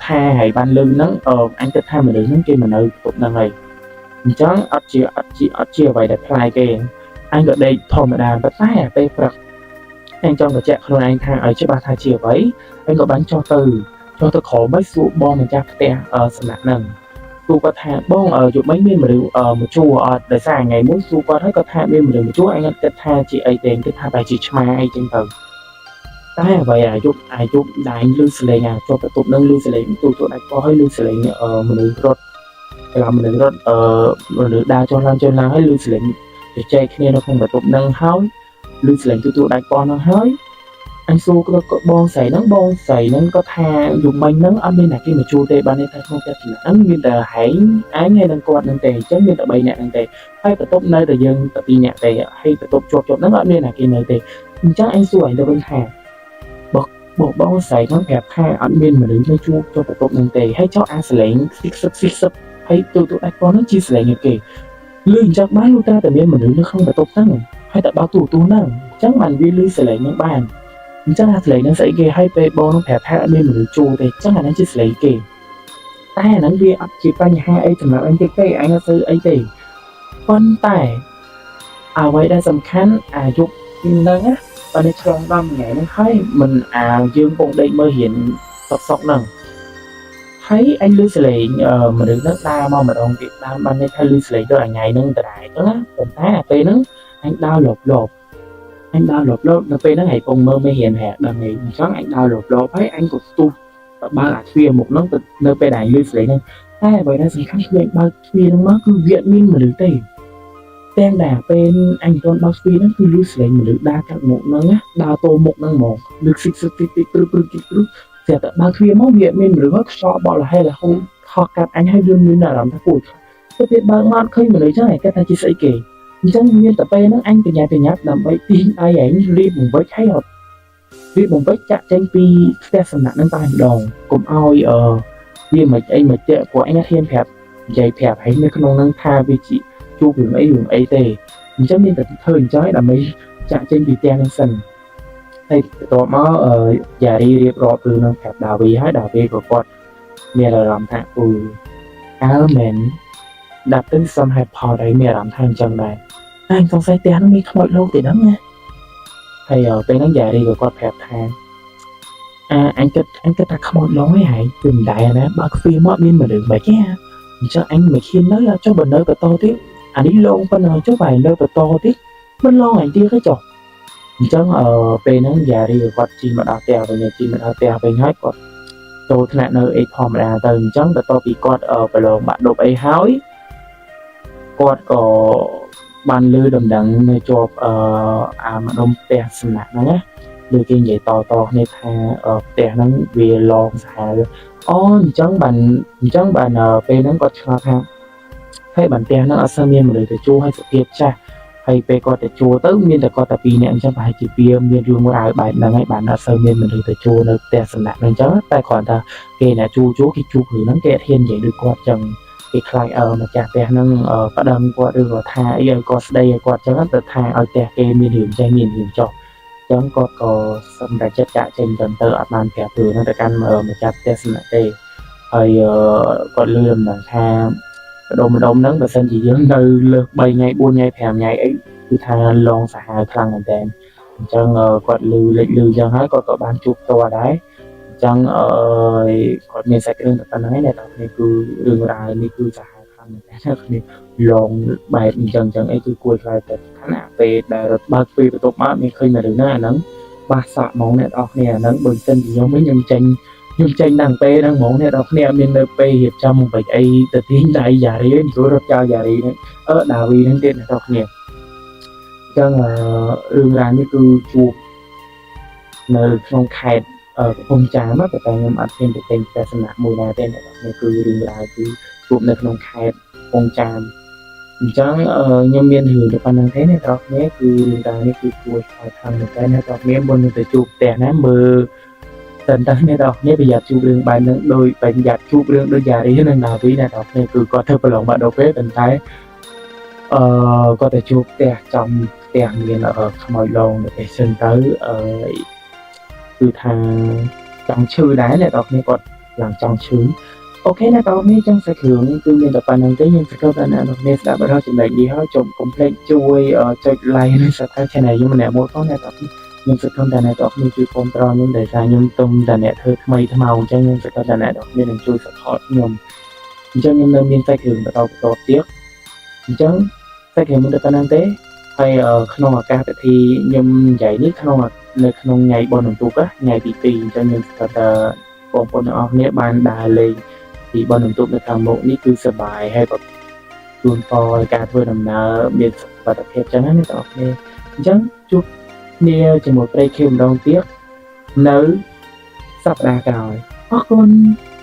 ថាហើយបានលឺហ្នឹងអញគិតថាមនុស្សហ្នឹងគេមកនៅបន្ទប់ហ្នឹងហើយអញ្ចឹងអត់ជាអត់ជាអត់ជាអ្វីដែលប្លែកទេអញក៏ដេកធម្មតាប៉ុន្តែពេលព្រឹក អញចង់បញ្ជាក់ខ្លួនឯងថាឲ្យច្បាស់ថាជាអ្វីអញក៏បានចុះទៅក្រោមហើយសួរបងម្ចាស់ផ្ទះសំណាក់ហ្នឹងសួរគាត់ថាបងយប់មិញមានមនុស្សមកជួលអត់ដោយសារថ្ងៃមុនសួរគាត់ហើយគាត់ថាមានមនុស្សមកជួលអញអត់គិតថាជាអីទេគិតថាបែរជាឆ្មាអីចឹងទៅតែអ្វីអាយប់អាយប់ដែលអញឮសលេងអាជាប់បន្ទប់នឹងឮសលេងទូទូដាច់កហើយឮសលេងមនុស្សរត់ច្រឡំមនុស្សរត់មនុស្សដើរចុះឡើងចុះឡើងហើយឮសលេងជជែកគ្នានៅក្នុងបន្ទប់នឹងហើយឮសលេងទូទូដាច់កហ្នឹងហើយអញសួរគាត់បងស្រីហ្នឹងបងស្រីហ្នឹងក៏ថាយប់មិញហ្នឹងអត់មានអ្នកគេមកជួលទេបានន័យថាក្នុងផ្ទះចំណាក់ហ្នឹងមានតែហែងឯងហើយនឹងគាត់ហ្នឹងទេអញ្ចឹងមានតែ3នាក់ហ្នឹងទេហើយបន្ទប់នៅតែយើងតែ2នាក់ទេហើយបន្ទប់ជាប់ជាប់ហ្នឹងអត់មានអ្នកគេនៅទេអញ្ចឹងអញសួរឯងទៅវិញថាបើបើបងស្រីហ្នឹងប្រាប់ថាអត់មានមនុស្សនៅជួបជាប់បន្ទប់ហ្នឹងទេហើយចុះអាសលេងស៊ីកសឹកស៊ីកសឹកហើយទូទូដាច់ប៉ុនហ្នឹងជាសលេងគេលឺអញ្ចឹងបានលុះត្រាតែមានមនុស្សនៅក្នុងបន្ទប់ហ្នឹងហើយតែបើកទូទូហ្នឹងអញ្ចឹងបានវាលឺសលេងហ្នឹងបានអញ្ចឹងអាសលេងហ្នឹងស្អីគេឲ្យពេលបងនឹងប្រាប់ថាអត់មានមនុស្សជួលទេអញ្ចឹងអាហ្នឹងជាសលេងគេតែអាហ្នឹងវាអត់ជាបញ្ហាអីសម្រាប់អញទេទេអញអត់ធ្វើអីទេប៉ុន្តែអ្វីដែលសំខាន់អាយុហ្នឹងណាបើនេះឆ្លងដល់ថ្ងៃហ្នឹងហើយមិនអាយើងពងដេកមើលរៀនសុកសុកហ្នឹងហើយអញលឺសលេងមនុស្សហ្នឹងដើរមកម្ដងទៀតដើរបានន័យថាលឺសលេងដូចថ្ងៃហ្នឹងដដែលអញ្ចឹងណាប៉ុន្តែអាពេលហ្នឹងអញដើរលបលបអញដើរលបលបនៅពេលហ្នឹងឯងពងមើលមេរៀនហាក់ដល់ថ្ងៃអញ្ចឹងអញដើរលបលបហើយអញក៏ស្ទុះទៅបើកអាទ្វារមុខហ្នឹងទៅនៅពេលដែលអញលឺសលេងហ្នឹងតែអ្វីដែលសំខាន់គឺអញបើកទ្វារហ្នឹងមកគឺវាអត់មានមនុស្សទេទាំងដែលពេលអញមិនទាន់បើកទ្វារហ្នឹងគឺលឺសលេងមនុស្សដើរកាត់មុខហ្នឹងណាដើរទល់មុខហ្នឹងហ្មងលឺស៊ីកស៊ីកតិចតិចព្រឹបព្រឹបតិចព្រឹបស្រាប់តែបើកទ្វារមកវាអត់មានមនុស្សខ្យល់បល់រហេរហូតថោះកាត់អញហើយវាមានអារម្មណ៍ថាគួរទៅពេលបើកមកអត់ឃើញមនុស្សចឹងឯងគាត់ថាជាស្អីគេអញ្ចឹងមានតែពេលហ្នឹងអញបញ្ញាបញ្ញាប់ដើម្បីទាញដៃឯងរៀបបង្វិចហើយអត់រៀបបង្វិចចាក់ចេញពីផ្ទះសំណាក់ហ្នឹងតែម្ដងកុំឲ្យអឺវាមិនអីមិនទេព្រោះអញអត់ហ៊ានប្រាប់និយាយប្រាប់ហើយនៅក្នុងហ្នឹងថាវាជាជួបរឿងអីរឿងអីទេអញ្ចឹងមានតែធ្វើអញ្ចឹងឯងដើម្បីចាក់ចេញពីផ្ទះហ្នឹងសិនហើយបន្ទាប់មកអឺយ៉ារីរៀបរាប់រឿងហ្នឹងប្រាប់ដាវីហើយដាវីក៏គាត់មានអារម្មណ៍ថាអឺអើមែនដាក់ទៅសំហេតុផលអីមានអារម្មណ៍ថាអញ្ចឹងដែរអញសង្ស័យផ្ទះហ្នឹងមានខ្មោចលោកទេហ្នឹងណាហើយពេលហ្នឹងយ៉ារីក៏គាត់ប្រាប់ថាអាអញគិតអញគិតថាខ្មោចលោកឯងហើយគឺមិនដែរណាបើកទ្វារមកមានមនុស្សមិនទេអញ្ចឹងអញមិនហ៊ាននៅចុះបើនៅបន្តទៀតអានេះលងប៉ុណ្ណឹងចុះបើនៅបន្តទៀតមិនលងអញទៀតទេចុះអញ្ចឹងអឺពេលហ្នឹងយ៉ារីក៏គាត់ជិះមកដល់ផ្ទះវិញជិះមកដល់ផ្ទះវិញហើយគាត់ចូលថ្នាក់នៅអីធម្មតាទៅអញ្ចឹងបន្ទាប់ពីគាត់ប្រឡងបាក់ឌុបអីហើយគាត់ក៏បានលឺដំណឹងនៅជាប់អឺអាម្ដុំផ្ទះសំណាក់ហ្នឹងណាដូចគេនិយាយតតគ្នាថាផ្ទះហ្នឹងវាឡងសាហាវអូអញ្ចឹងបានអញ្ចឹងបានពេលហ្នឹងគាត់ឆ្ងល់ថាហើយបានផ្ទះហ្នឹងអត់សូវមានមនុស្សទៅជួលហើយសភាពចាស់ហើយពេលគាត់ទៅជួលទៅមានតែគាត់តែពីរនាក់អញ្ចឹងប្រហែលជាវាមានរឿងរ៉ាវបែបហ្នឹងហើយបានអត់សូវមានមនុស្សទៅជួលនៅផ្ទះសំណាក់ហ្នឹងអញ្ចឹងតែគ្រាន់តែគេអ្នកជួលជួលគេជួលរឿងហ្នឹងគេអត់ហ៊ាននិយាយដូចគាត់អញ្ចឹងគេខ្លាចអឺម្ចាស់ផ្ទះហ្នឹងប្តឹងគាត់ឬក៏ថាអីឲ្យគាត់ស្ដីឲ្យគាត់អញ្ចឹងទៅថាឲ្យផ្ទះគេមានរឿងចេះមានរឿងចុះអញ្ចឹងគាត់ក៏សម្រេចចិត្តចាក់ចេញទៅទៅអត់បានប្រាប់រឿងហ្នឹងទៅកាន់ម្ចាស់ផ្ទះសំណាក់ទេហើយគាត់លឺដំណឹងថាម្ដុំម្ដុំហ្នឹងបើសិនជាយើងនៅលើស3ថ្ងៃ4ថ្ងៃ5ថ្ងៃអីគឺថាលងសាហាវខ្លាំងមែនតើអញ្ចឹងគាត់លឺលេចលឺអញ្ចឹងហើយគាត់ក៏បានជួបផ្ទាល់ដែរអញ្ចឹងអឺគាត់មានសាច់រឿងតែប៉ុណ្្នឹងឯងអ្នកនរគ្នាគឺរឿងរ៉ាវនេះគឺសាហាវខ្លាំងមែនតើអ្នកគ្នាលងបែបអញ្ចឹងអញ្ចឹងអីគឺគួរខ្លាចតែខណៈពេលដែលរត់បើកទ្វារបន្ទប់មកមានឃើញមនុស្សហ្នឹងអាហ្នឹងបាសសក់ហ្មងអ្នកនរគ្នាអាហ្នឹងបើមិនជាខ្ញុំវិញខ្ញុំចេញខ្ញុំចេញតាំងពេលហ្នឹងហ្មងអ្នកនរគ្នាអត់មាននៅពេលរៀបចំមកបាច់អីទៅទាញដៃយ៉ារីព្រោះរត់ចោលយ៉ារីហ្នឹងអឺដាវីហ្នឹងទៀតអ្នកនរគ្នាអញ្ចឹងរឿងរ៉ាវនេះគឺជួបនៅក្នុងខេត្តកំពង់ចាមប៉ុន្តែខ្ញុំអត់ហ៊ានទៅទិញផ្ទះសំណាក់មួយណាទេអ្នកនរគ្នាគឺរឿងរ៉ាវគឺជួបនៅក្នុងខេត្តកំពង់ចាមអញ្ចឹងខ្ញុំមានរឿងតែប៉ុណ្្នឹងទេអ្នកនរគ្នាគឺរឿងរ៉ាវនេះគឺគួរឲ្យខ្លាចខ្លាំងមែនតើអ្នកនរគ្នាមុននឹងទៅជួបផ្ទះណាមើលតែតើអ្នកនរគ្នាប្រយ័ត្នជួបរឿងបែបហ្នឹងដោយប្រយ័ត្នជួបរឿងដូចយ៉ារីនិងដាវីអ្នកនរគ្នាគឺគាត់ធ្វើប្រឡងបាក់ឌុបទេប៉ុន្តែអឺគាត់ទៅជួបផ្ទះចំផ្ទះមានខ្មោចលងទៅពេលសិនទៅអឺគឺថាចង់ឈឺដែរអ្នកនរគ្នាគាត់ឡើងចង់ឈឺOK អ្នកនរគ្នាចឹងសាច់រឿងគឺមានតែប៉ុណ្្នឹងទេខ្ញុំសង្ឃឹមថាអ្នកនរគ្នាស្ដាប់ដល់ចំណុចនេះហើយចូលកុំភ្លេចជួយចុច like និង Subscribe Channel ខ្ញុំម្នាក់មួយផងអ្នកនរគ្នា ខ្ញុំសង្ឃឹមថាអ្នកទាំងអស់គ្នាជួយគាំទ្រខ្ញុំដោយសារខ្ញុំទុំតែអ្នកធ្វើថ្មីថ្មោងអញ្ចឹងខ្ញុំសង្ឃឹមថាអ្នកទាំងអស់គ្នានឹងជួយ support ខ្ញុំអញ្ចឹងខ្ញុំនៅមានសាច់រឿងបន្តបន្តទៀតអញ្ចឹងសាច់រឿងមិនតែប៉ុណ្្នឹងទេហើយក្នុងឱកាសពិធីខ្ញុំនិយាយនេះក្នុងនៅក្នុងថ្ងៃបុណ្យអុំទូកថ្ងៃទី2អញ្ចឹងខ្ញុំសង្ឃឹមថាបងប្អូនទាំងអស់គ្នាបានដើរលេងពីបុណ្យអុំទូកនៅខាងមុខនេះគឺសប្បាយហើយក៏ជូនពរឲ្យការធ្វើដំណើរមានសុវត្ថិភាពចឹងណាអ្នកទាំងអស់គ្នាអញ្ចឹងជួបគ្នាជាមួយព្រៃខៀវម្ដងទៀតនៅសប្តាហ៍ក្រោយអរគុណ។